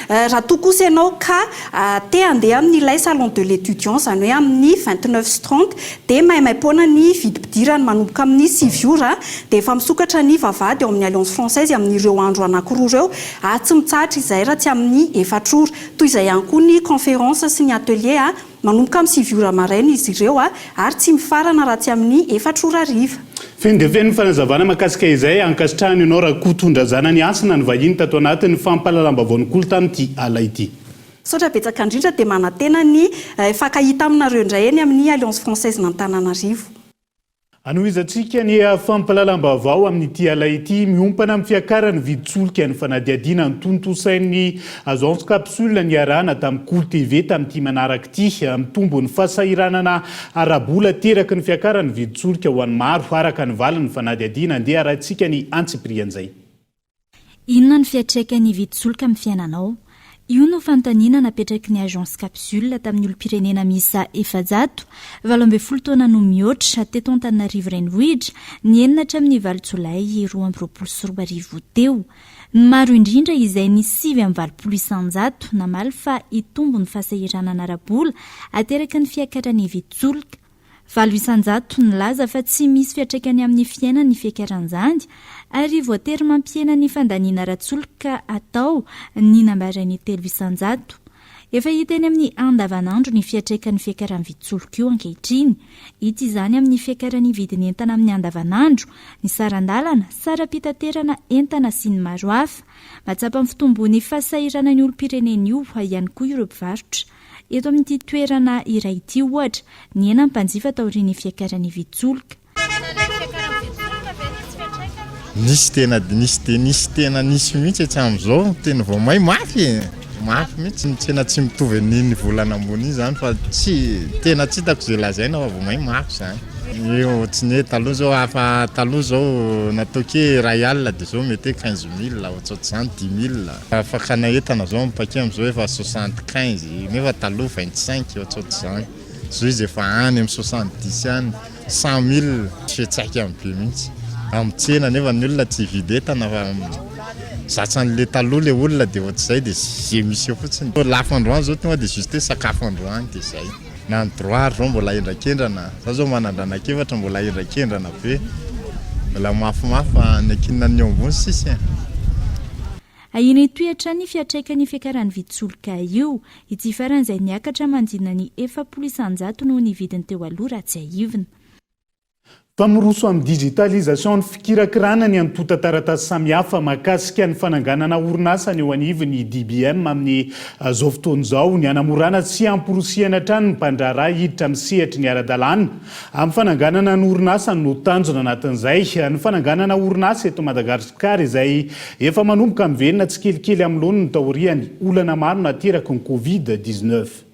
Raha toa kosa ianao ka te handeha amin'ilay salon de l'étudiant, izany hoe amin'ny 29 sy 30, dia maimaimpoana ny vidim-pidirana manomboka amin'ny sivy ora dia efa misokatra ny vavahady ao amin'ny Alliance Française amin'ireo andro anankiroa ireo ary tsy mitsahatra izay raha tsy amin'ny efatra ora. Toy izay ihany koa ny conférence sy ny atelier, manomboka amin'ny sivy ora maraina izy ireo ary tsy mifarana raha tsy amin'ny efatra ora hariva. Feno dia feno ny fanazavana mahakasika izay ankasitrahana ianao Rakotondrazana Hasina ny vahiny tato anatin'ny fampahalalam-baovaon'ny Kolo tamin'ity alina ity. Misaotra betsaka indrindra dia manantena ny hifankahita aminareo indray eny amin'ny Alliance Française n'Antananarivo. Hanohizantsika ny fampahalalam-baovao amin'ity alina ity miompana amin'ny fiakaran'ny vidin-tsolika ny fanadihadiana notontosain'ny Agence Capsule niarahana tamin'ny Kolo TV tamin'ity manaraka ity. Mitombo ny fahasahiranana ara-bola ateraky ny fiakaran'ny vidin-tsolika ho an'ny maro, araka ny valin'ny fanadihadiana. Andeha harahintsika ny antsipirian'izay. Inona no fiantraikan'ny vidin-tsolika amin'ny fiainanao? Io no fanontaniana napetraky ny Agence Capsule tamin'ny olom-pirenena miisa 400, 18 taona no mihoatra, teto Antananarivo Renivohitra, ny enina hatramin'ny valo jolay 2022 teo. Ny maro indrindra izay ny 89 isanjato namaly fa hitombo ny fahasahiranana ara-bola ateraky ny fiakaran'ny vidin-tsolika. 8% nilaza fa tsy misy fiantraikany amin'ny fiainany ny fiakaran'izany ary voatery mampihena ny fandaniana ara-tsolika atao ny nambaran'ny 3%. Efa hita eny amin'ny andavanandro ny fiantraikan'ny fiakaran'ny vidin-tsolika io ankehitriny. Hita izany amin'ny fiakaran'ny vidin'entana amin'ny andavanandro, ny saran-dalana, saram-pitaterana entana sy ny maro hafa. Mahatsapa ny fitombon'ny fahasahiranan'ny olom-pirenena io ihany koa ireo mpivarotra. Eto amin'ity toerana iray ity, ohatra, nihena ny mpanjifa taorian'ny fiakaran'ny vidin-tsolika. Nisy tena nisy dia nisy tena nisy mihitsy hatramin'izao, tena vao may mafy e! Mafy mihitsy, ny tsena tsy mitovy an'iny volana ambony iny izany fa tsy tena tsy hitako izay lazaina fa vao may mafy izany. Io ohatry ny hoe taloha izao hafa taloha izao nataoko hoe iray alina dia izao mety hoe quinze mille ohatsohatr'izany dix mille. Fakana entana zao amin'ny paquet amizao efa 75 nefa taloha 25 ohatsohatr'izany, zao izy efa any amin'ny 70 any, cent mille, fiantraikany be mihitsy amin'ny tsena nefa ny olona tsy hividy entana fa zatra an'le taloha le olona de ohatr'izay de ze misy eo fotsiny, lafo androany zao tonga de juste hoe sakafo androany de zay. Na ny droit ary zao mbola hendrakendrana, za zao manan-dranaka efatra mbola hendrakendrana be, mbola mafimafy fa ny ankinina ny eo ambony sisa e. Ahiana hitohy hatrany ny fiantraikan'ny fiakaran'ny vidin-tsolika io. Ity farany izay niakatra manodidina ny 40% noho ny vidiny teo aloha raha tsiahivina. Fa miroso amin'ny digitalisation ny fikirakirana ny antontan-taratasy samihafa mahakasika ny fananganana orinasa ny eo anivon'ny DBM amin'izao fotoana izao. Ny hanamorana sy hamporosihana hatrany ny mpandraharaha hiditra amin'ny sehatry ny ara-dalàna amin'ny fananganana ny orinasa no tanjona anatin'izay. Ny fananganana orinasa eto Madagasikara izay efa manomboka miverina tsikelikely amin'ny laoniny taorian'ny olana maro nateraky ny Covid 19.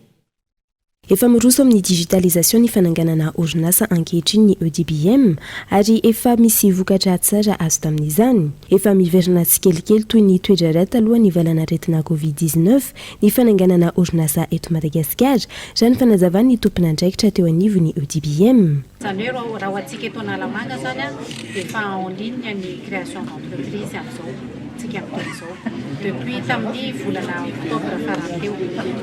Efa miroso amin'ny digitalisation ny fananganana orinasa ankehitriny ny EDBM ary efa misy vokatra tsara azo tamin'izany. Efa miverina tsikelikely toy ny toe-draharaha talohan'ny valan'aretina Covid 19 ny fananganana orinasa eto Madagasikara, raha ny fanazavan'ny tompon'andraikitra teo anivon'ny EDBM. Izany hoe raha ho antsika eto Analamanga izany dia efa en ligne ny création d'entreprise amin'izao tsika miteny izao depuis tamin'ny volana octobre farany teo.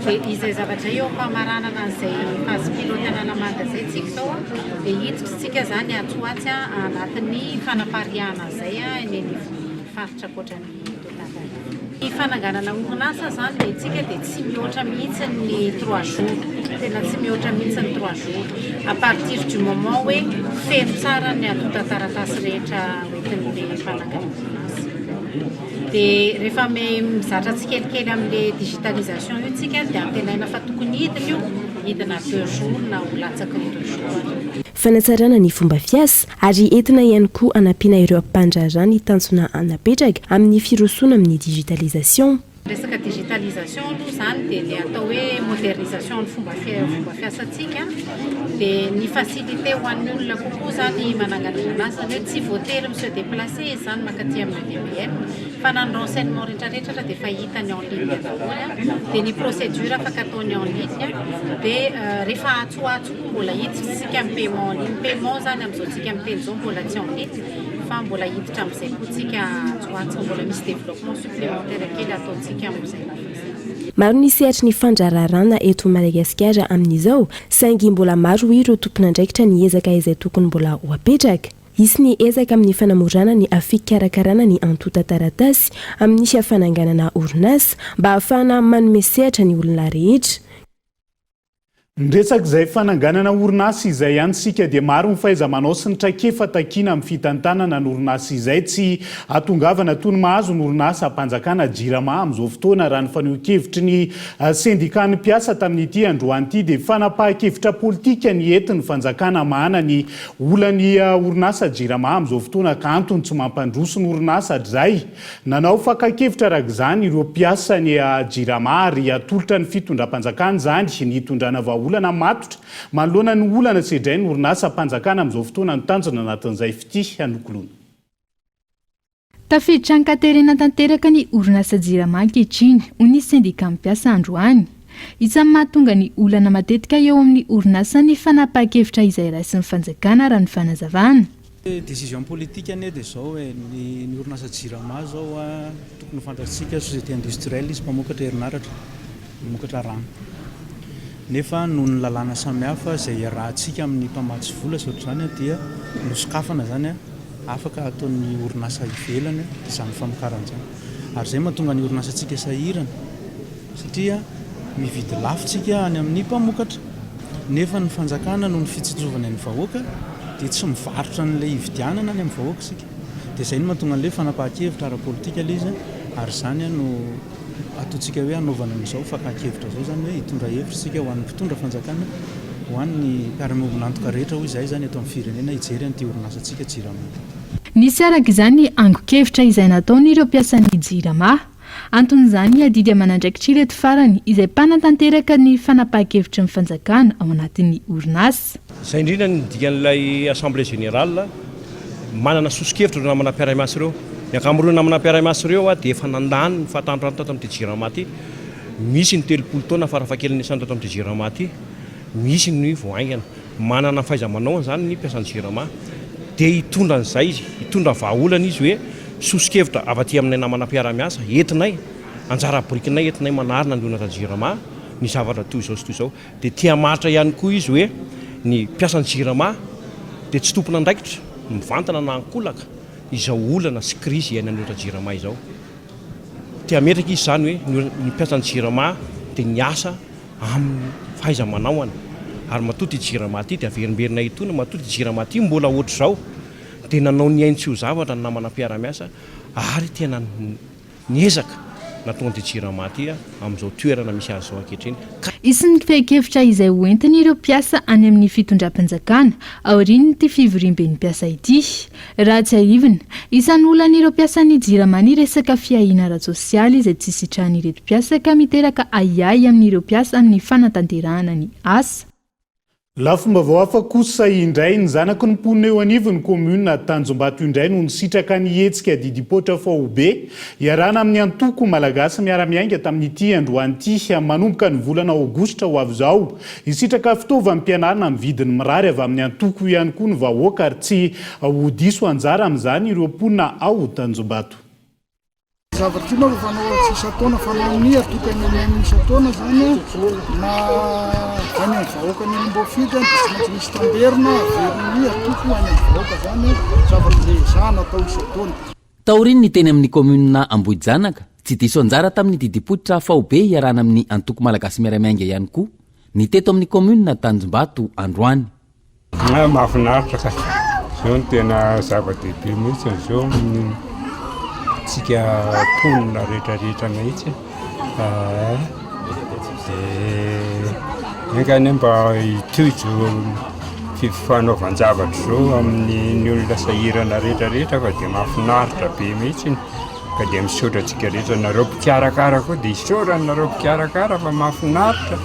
Dia izay zavatra eo am-pamaranana an'izay phase pilote Analamanga izay tsika izao dia hiditra tsika izany atsy ho atsy anatin'ny fanapariahana an'izay eny anivon'ny faritra ankoatra ny eto Antananarivo. Ny fananganana orinasa izany dia tsika dia tsy mihoatra mihitsy ny trois jours, tena tsy mihoatra mihitsy ny trois jours. À partir du moment hoe feno tsara ny antontan-taratasy rehetra hoentin'ilay mpanangana orinasa. Dia rehefa mizatra tsikelikely amin'ilay digitalisation io tsika dia antenaina fa tokony hidina io, hidina deux jours na ho latsaky ny deux jours ary. Fanatsarana ny fomba fiasa ary entina ihany koa hanampiana ireo mpandraharaha ny tanjona napetraka amin'ny firosoana amin'ny digitalisation. Resaka. digitalisation aloha izany dia ny atao hoe modernisation ny fomba fomba fiasantsika dia ny facilité ho an'ny olona kokoa izany manangana orinasa, izany hoe tsy voatery mi se déplacer izy izany mankaty amin'ny EDBM fa na ny renseignement rehetra rehetra dia efa hitany en ligne daholo dia ny procédure afaka ataony en ligne dia rehefa atsy ho atsy koa mbola hiditra isika amin'ny paiement en ligne, paiement izany amin'izao tsika miteny izao mbola tsy en ligne fa mbola hiditra amin'izay koa tsika atsy ho atsy, mbola misy développement supplémentaire kely ataontsika amin'izay lafiny izay. Maro ny sehatry ny fandraharahana eto Madagasikara amin'izao, saingy mbola maro ireo tompon'andraikitra ny ezaka izay tokony mbola ho apetraka. Hisy ny ezaka amin'ny fanamorana ny fikarakarana ny antontan-taratasy amin'ny fananganana orinasa mba hahafahana manome sehatra ny olona rehetra. Miresaka izay fananganana orinasa izay ihany isika dia maro ny fahaiza-manao sy ny traikefa takiana amin'ny fitantanana ny orinasa izay tsy hahatongavana toy ny mahazo ny orinasam-panjakana Jirama amin'izao fotoana raha ny fanehoan-kevitry ny sendikan'ny mpiasa tamin'ity androany ity dia fanapahan-kevitra politika ny entin'ny fanjakana hamahana ny olan'ny orinasa Jirama amin'izao fotoana ka antony tsy mampandroso ny orinasa hatrizay Nanao fakan-kevitra araka izany ireo mpiasan'ny Jirama ary hatolotra ny fitondram-panjakana izany ny hitondrana vahaolana matotra manoloana ny olana sedrain'ny orinasam-panjakana amin'izao fotoana ny tanjona anatin'izay fitia nokoloina. Tafiditra an-katerena tanteraka ny orinasa Jirama ankehitriny, hoy ny sendikà mpiasa androany. Isan'ny mahatonga ny olana matetika eo amin'ny orinasa ny fanapahan-kevitra izay raisin'ny fanjakana raha ny fanazavana. Décision politique anie dia izao e, ny ny orinasa Jirama izao a, tokony ho fantatsika société industrielle izy mpamokatra herinaratra, mamokatra rano. Nefa noho ny lalàna samihafa izay iarahantsika amin'ny mpamatsy vola sy ohatr'izany dia nosokafana izany afaka ataon'ny orinasa ivelany izany famokarana izany. Ary izay mahatonga ny orinasantsika sahirana. Satria mividy lafo tsika any amin'ny mpamokatra, nefa ny fanjakana noho ny fitsinjovany ny vahoaka dia tsy mivarotra an'ilay hividianana any amin'ny vahoaka isika. Dia izay no mahatonga an'ilay fanapahan-kevitra ara-politika ilay izy ary izany no ataontsika hoe hanaovana an'izao fakan-kevitra izao izany hoe hitondra hevitra isika ho an'ny mpitondra fanjakana, ho an'ny mpiara-miombon'antoka rehetra hoy izahay izany eto amin'ny firenena hijery an'ity orinasantsika Jirama ity. Nisy araka izany ny angon-kevitra izay nataon'ireo mpiasan'ny Jirama. Anton'izany ny adidy aman'andraikitr'ireto farany izay mpanatanteraka ny fanapahan-kevitry ny fanjakana ao anatin'ny orinasa. Izay indrindra ny dikan'ilay Assemblée Générale, manana soso-kevitra ireo namana mpiara-miasa ireo. Ny ankamaroan'ny namana mpiara-miasa ireo dia efa nandany ny fahatandroany tato amin'ity Jirama ity. Misy ny 30 taona farafahakeliny niasany tato amin'ity Jirama ity, misy ny vao haingana. Manana ny fahaiza-manaony izany ny mpiasan'ny Jirama. Dia hitondra an'izay izy, hitondra vahaolana izy hoe soso-kevitra avy aty aminay namana mpiara-miasa, entinay, anjara birikinay entinay manarina ny orinasa Jirama ny zavatra toy izao sy toy izao. Dia te hamaritra ihany koa izy hoe ny mpiasan'ny Jirama dia tsy tompon'andraikitra mivantana na ankolaka izao olana sy krizy iainan'ny orinasa Jirama izao. Te hametraka izy izany hoe ny mpiasan'ny Jirama dia niasa amin'ny fahaiza-manaoany ary matoa ity Jirama ity dia averimberina etoana, matoa ity Jirama ity mbola ohatr'izao dia nanao ny ainy tsy ho zavatra ny namana mpiara-miasa ary tena niezaka nataon'ity Jirama ity amin'izao toerana misy azy izao ankehitriny ka. Hisy ny fehin-kevitra izay ho entin'ireo mpiasa any amin'ny fitondram-panjakana aorian'ity fivoriamben'ny mpiasa ity. Raha tsiahivina, isan'ny olan'ireo mpiasan'ny Jirama ny resaka fiahiana ara-tsosialy izay tsy sitrahan'ireto mpiasa ka miteraka ahiahy amin'ireo mpiasa amin'ny fanatanterahana ny asa. Lafim-baovao hafa kosa indray, ny zanaky ny mponina eo anivon'ny kaominina Tanjombato indray no nisitraka ny hetsika didim-poatra faobe iarahana amin'ny antoko Malagasy miara-miainga tamin'ity androany ity manomboka ny volana aogositra ho avy izao. Hisitraka fitaovam-pianarana amin'ny vidiny mirary avy amin'ny antoko ihany koa ny vahoaka ary tsy ho diso anjara amin'izany ireo mponina ao Tanjombato. Zavatra io manko fanao tsy isan-taona, fanaon'ny antoko MMM isan-taona zany na avy any amin'ny vahoaka ny olom-boafidy dia tsy maintsy misy tamberina averin'ny antoko any amin'ny vahoaka zany zavatra izay ezahana atao isan-taona. Taorian'ny teny amin'ny kaominina Ambohijanaka, tsy diso anjara tamin'ny didim-pototra faobe iarahana amin'ny Antoko Malagasy Miara-Miainga ihany koa ny teto amin'ny kaominina Tanjombato androany. Ah, mahafinaritra ka. Izao no tena zava-dehibe mihitsy izao amin'ny tsika mponina rehetrarehetra mihitsy. Ah, dia enga anie mba hitohy izao fifanaovan-javatra izao amin'ny ny olona sahirana rehetrarehetra fa dia mahafinaritra be mihitsy. Ka dia misaotra antsika rehetra, nareo mpikarakara koa dia isaorana nareo mpikarakara fa mahafinaritra.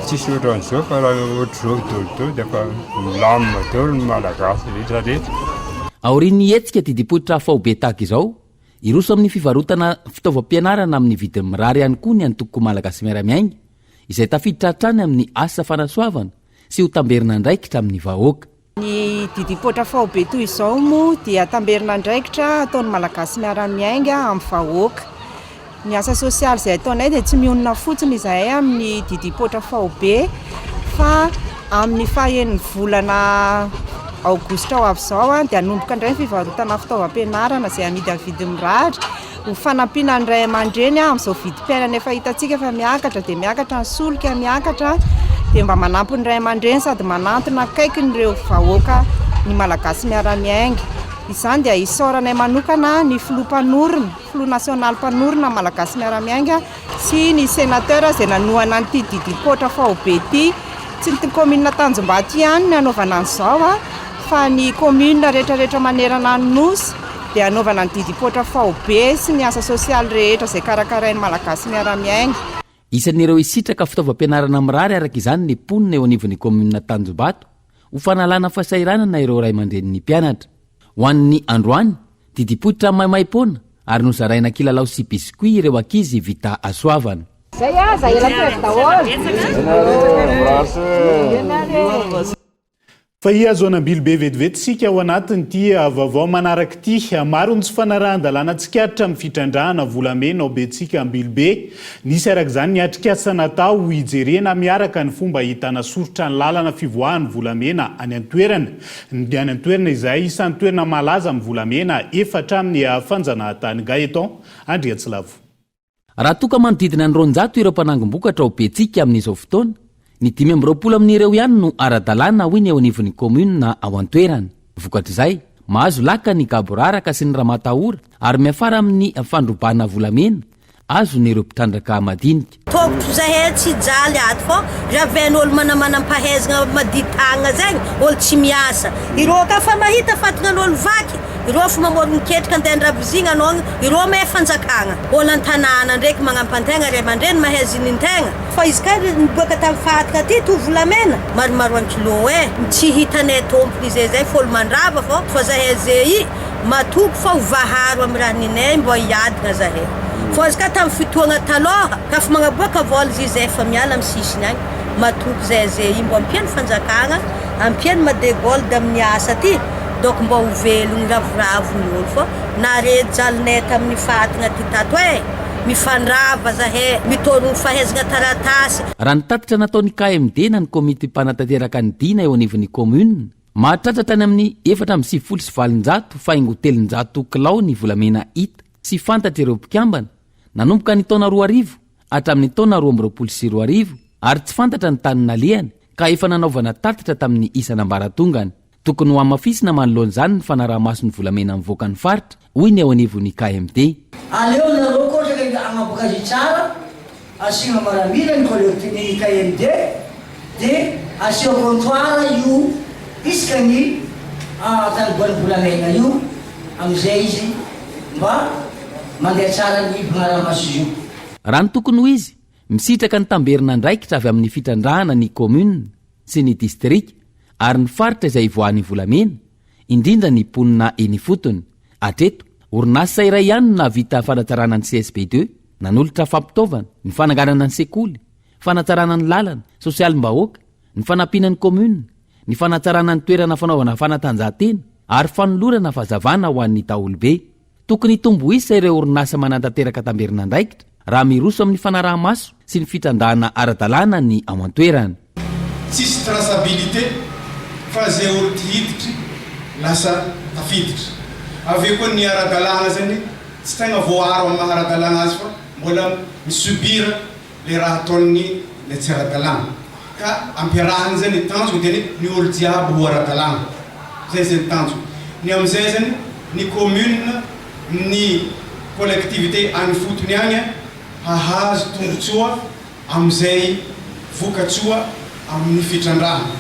Tsisy ohatran'izao fa raha ohatr'izao daholo dia efa milamina daholo ny Malagasy rehetra rehetra. Aorian'ny hetsika didim-poitra faobe tahaka izao, hiroso amin'ny fivarotana fitaovam-pianarana amin'ny vidiny mirary ihany koa ny antoko Malagasy Miara-Miainga, izay tafiditra hatrany amin'ny asa fanasoavana sy ho tamberin'andraikitra amin'ny vahoaka. Ny didim-poatra faobe toy izao moa dia tamberin'andraikitra ataon'ny Malagasy miara-miainga amin'ny vahoaka. Ny asa sosialy izay ataonay dia tsy mionona fotsiny izahay amin'ny didim-poatra faobe fa amin'ny fahaenin'ny volana aogositra ho avy izao dia hanomboka indray ny fivarotana fitaovam-pianarana izay amidy amin'ny vidiny mirary ho fanampiana ny ray aman-dreny amin'izao vidim-piainana efa hitantsika fa miakatra dia miakatra ny solika miakatra dia mba manampy ny ray aman-dreny sady manantona akaiky ireo vahoaka ny Malagasy miara-miainga. Izany dia isaoranay manokana ny filoha mpanorina, filoha nasionaly mpanorina Malagasy miara-miainga sy ny sénateur izay nanohana an'ity didim-poatra faobe ity. Tsy ny kaominina Tanjombato ihany no hanaovana an'izao fa ny kaominina rehetrarehetra manerana ny Nosy dia hanaovana ny didim-poatra faobe sy ny asa sosialy rehetra izay karakarain'ny Malagasy miara-miainga. Isan'ireo hisitraka fitaovam-pianarana mirary araka izany ny mponina eo anivon'ny kaominina Tanjombato ho fanalana fahasahiranana ireo ray aman-drenin'ny mpianatra. Ho an'ny androany, didim-poitra maimaim-poana ary nozaraina kilalao sy biscuit ireo ankizy vita hasoavana. Zay aza ela fety daholo. Fa hihazo an'Ambilobe vetivety isika ao anatin'ity vaovao manaraka ity. Maro ny tsy fanarahan-dalàna tsikaritra amin'ny fitrandrahana volamena ao Betsiaka Ambilobe. Nisy araka izany ny atrikasa natao hijerena miaraka ny fomba ahitana soritra ny lalana fivoahan'ny volamena any an-toerana. Ny any an-toerana izay isan'ny toerana malaza amin'ny volamena efa hatramin'ny fanjanahantany. Gaëtan Andriantsilavo. Raha toa ka manodidina ny 200 ireo mpanangom-bokatra ao Betsiky amin'izao fotoana, ny 25 amin'ireo ihany no ara-dalàna hoy ny eo anivon'ny kaominina ao an-toerana. Vokatr'izay, mahazo laka ny gaboraraka sy ny ramatahora ary miafara amin'ny fandrobana volamena azon'ireo mpitrandraka madinika. Tokotro zahay tsy hijaly ato fô raven'olo manamanampahaizagna madio tagnana zegny olo tsy miasa ireo ka fa mahita fatignan'olo vaky ireo fa mamorogno ketrika andeha andravozigna anao ireo mahay fanjakagna olo antanàna ndraiky magnampy antegna ray aman-dreny mahay zinin-tegna fa izy ka niboaka tamy fatigna aty to volamena maromaro an-kilô eh tsy hitanay tompony izy zay f'olo mandrava fô fa zahay ze i Matoky fa ho vaharo amy raha ninay mbô hiadagna zahay. Fô izy ka tamy fotoagna talôha, ka fa magnaboaka vôla izy zay fa miala amy sisiny agny. Matoky zahay ze i mbô ampiany fanjakagna, ampiany Madegold amin'ny asa ty, donc mbô ho velogno ravoravo ny olo fô nare jalinay tamin'ny fatigna ty tato eh! Mifandrava zahay, mitôrogno fahaizagna taratasy. Raha ny tatitra nataon'ny KMD na ny komity mpanatanteraka ny dina eo anivon'ny commune, Mahatratra hatrany amin'ny 894 faingo 300 kilao ny volamena hita sy fantatr'ireo mpikambana, nanomboka ny taona 2000 hatramin'ny taona 2022 ary tsy fantatra ny tany nalehany ka efa nanaovana tatitra tamin'ny isan'ambaratongany. Tokony hohamafisina manoloana izany ny fanaraha-maso ny volamena mivoaka ny faritra, hoy ny eo anivon'ny KMD. Aleo nareo koa ohatra ka hagnaboaka azy tsara Asiana maramila ny collecte ny KMD de asio comptoir io isaka ny taniboan'ny volamena io amizay izy mba mandeha tsara ny mpanaramaso izy io. Raha ny tokony ho izy, misitraka ny tamberin'andraikitra avy amin'ny fitrandrahana ny commune sy ny distrika ary ny faritra izay ivoahan'ny volamena, indrindra ny mponina eny ifotony. Hatreto, orinasa iray ihany no nahavita fanatsarana ny CSB ii, nanolotra fampitaovana, ny fananganana ny sekoly, fanatsarana ny lalana, sosialim-bahoaka, ny fanampiana ny commune, ny fanatsarana ny toerana fanaovana fanatanjahantena ary fanolorana fahazavana ho an'ny daholobe. Tokony hitombo isa ireo orinasa manatanteraka tamberin'andraikitra raha miroso amin'ny fanaraha-maso sy ny fitrandrahana ara-dalàna ny ao an-toerana. Tsisy traçabilité fa zay olo ty hiditry lasa tafiditra. Avy eo koa ny ara-dalàna zany tsy tegna voaaro amin'ny maha ara-dalàna azy fa mbola mi-subir le raha ataon'ny le tsy ara-dalàna. Ka ampiarahana zany ny tanjona dia ny ny olo jiaby ho ara-dalàna. Zay zay ny tanjona. Ny amizay zany ny commune, ny collectivité any ifotony agny hahazo tombotsoa amin'izay vokatsoa amin'ny fitrandrahana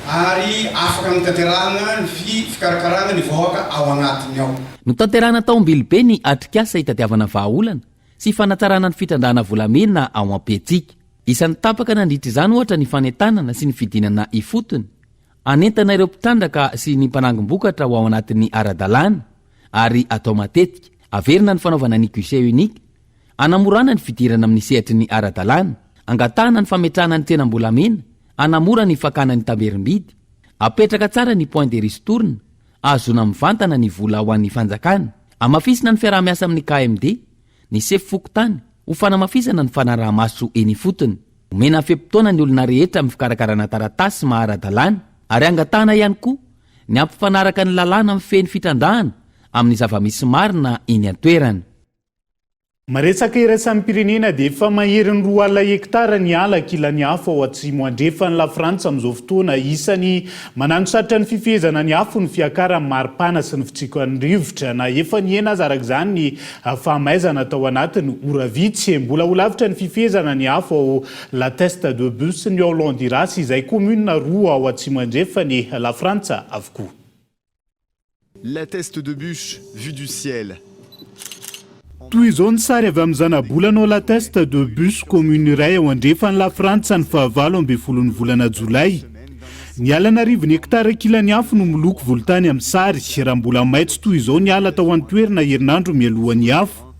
ary afaka hanatanterahana ny fikarakarana ny vahoaka ao agnatiny ao. Notanterahina tao Ambilobe ny atrikasa hitadiavana vahaolana sy fanatsarana ny fitrandrahana volamena ao Ampiatsika. Isan'ny tapaka nandritra izany ohatra ny fanentanana sy ny fidinana ifotony hanentana ireo mpitrandraka sy ny mpanangom-bokatra ho ao anatin'ny ara-dalàna ary atao matetika. Averina ny fanaovana ny guichet unique hanamorana ny fidirana amin'ny sehatry ny ara-dalàna, angatahana ny fametrahana ny tsenam-bolamena hanamora ny fakana ny tamberim-bidy, apetraka tsara ny point de ristourne ahazoana mivantana ny vola ho an'ny fanjakana, hamafisina ny fiaraha-miasa amin'ny KMD, ny sefo fokontany ho fanamafisana ny fanaraha-maso eny ifotony. Omena fe-potoana ny olona rehetra amin'ny fikarakarana taratasy maha ara-dalàna ary angatahana ihany koa ny hampifanaraka ny lalàna mifehy ny fitrandrahana amin'ny zava-misy marina eny an-toerana. Maresaka iraisam-pirenena dia efa maherin'ny 20 hektara ny ala kilan'ny afo ao atsimo andrefan'i Lafrantsa amin'izao fotoana. Isan'ny mananosarotra ny fifehezana ny afo ny fiakaran'ny maripana sy ny fitsikan'ny rivotra. Na efa nihena aza araka izany ny fahamaizana tao anatin'ny ora vitsy, mbola ho lavitra ny fifehezana ny afo ao La Teste de Buch sy ny ao Landiras izay kaominina roa ao atsimo andrefan'i Lafrantsa avokoa. La Teste de Buch vue du ciel. Toy izao ny sary avy amin'ny zanabolana ao La Teste de Buch, commune iray ao andrefan'i Lafrantsa ny fahavalo ambin'ny folon'ny volana jolay. Ny ala an'arivony hektara kilan'ny afo no miloko volontany amin'ny sary, raha mbola maitso toy izao ny ala tao an-toerana herinandro mialohan'ny afo.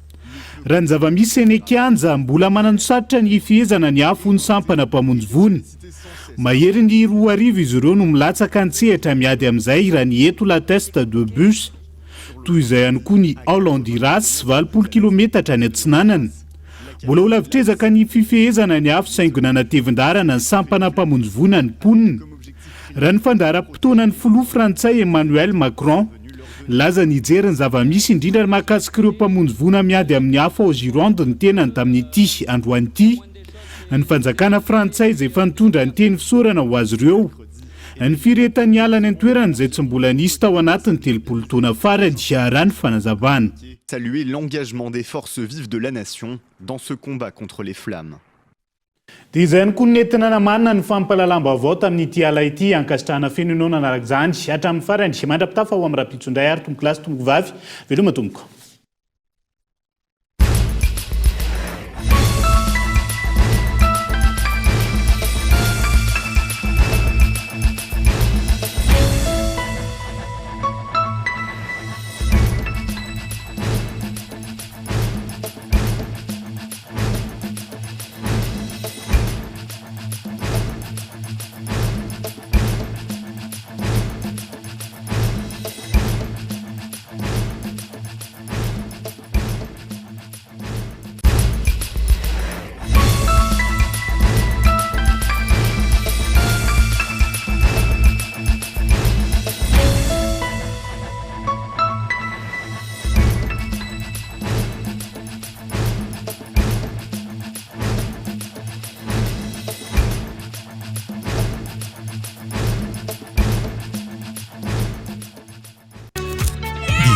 Raha ny zava-misy eny an-kianja, mbola mananosarotra ny hifehezana ny afo hoy ny sampana mpamonjy voina. Maherin'ny 2000 izy ireo no milatsaka an-tsehatra miady amin'izay raha ny eto La Teste de Buch. Toy izay ihany koa ny ao Landiras, 80 kilometatra any atsinanana. Mbola ho lavitr'ezaka ny fifehezana ny afo saingy nanatevin-daharana ny sampana mpamonjy voina ny mponina. Raha ny fandaharam-potoanan'ny filoha frantsay Emmanuel Macron, nilaza ny hijery ny zava-misy indrindra ny mahakasika ireo mpamonjy voina miady amin'ny afo ao Gironde ny tenany tamin'ity androany ity. Ny fanjakana frantsay izay efa nitondra ny teny fisaorana ho azy ireo. Ny firehetan'ny ala any an-toerana izay tsy mbola nisy tao anatin'ny 30 taona farany, raha ny fanazavana. Saluer l'engagement des forces vives de la nation dans ce combat contre les flammes. Dia izay ihany koa no nentina namarina ny fampahalalam-baovao tamin'ity ala ity. Ankasitrahana feno ianao nanaraka izany hatramin'ny farany. Mandra-pitafa ho amin'ny rahampitso indray ary tompokolahy sy tompokovavy. Veloma tompoko.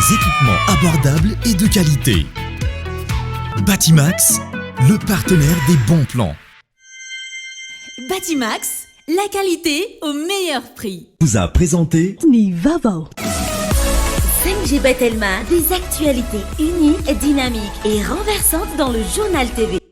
Des équipements abordables et de qualité. Batimax, le partenaire des bons plans. Batimax, la qualité au meilleur prix. Vous a présenté Ny vaovao. 5G by Telma, des actualités uniques, dynamiques et renversantes dans le journal TV.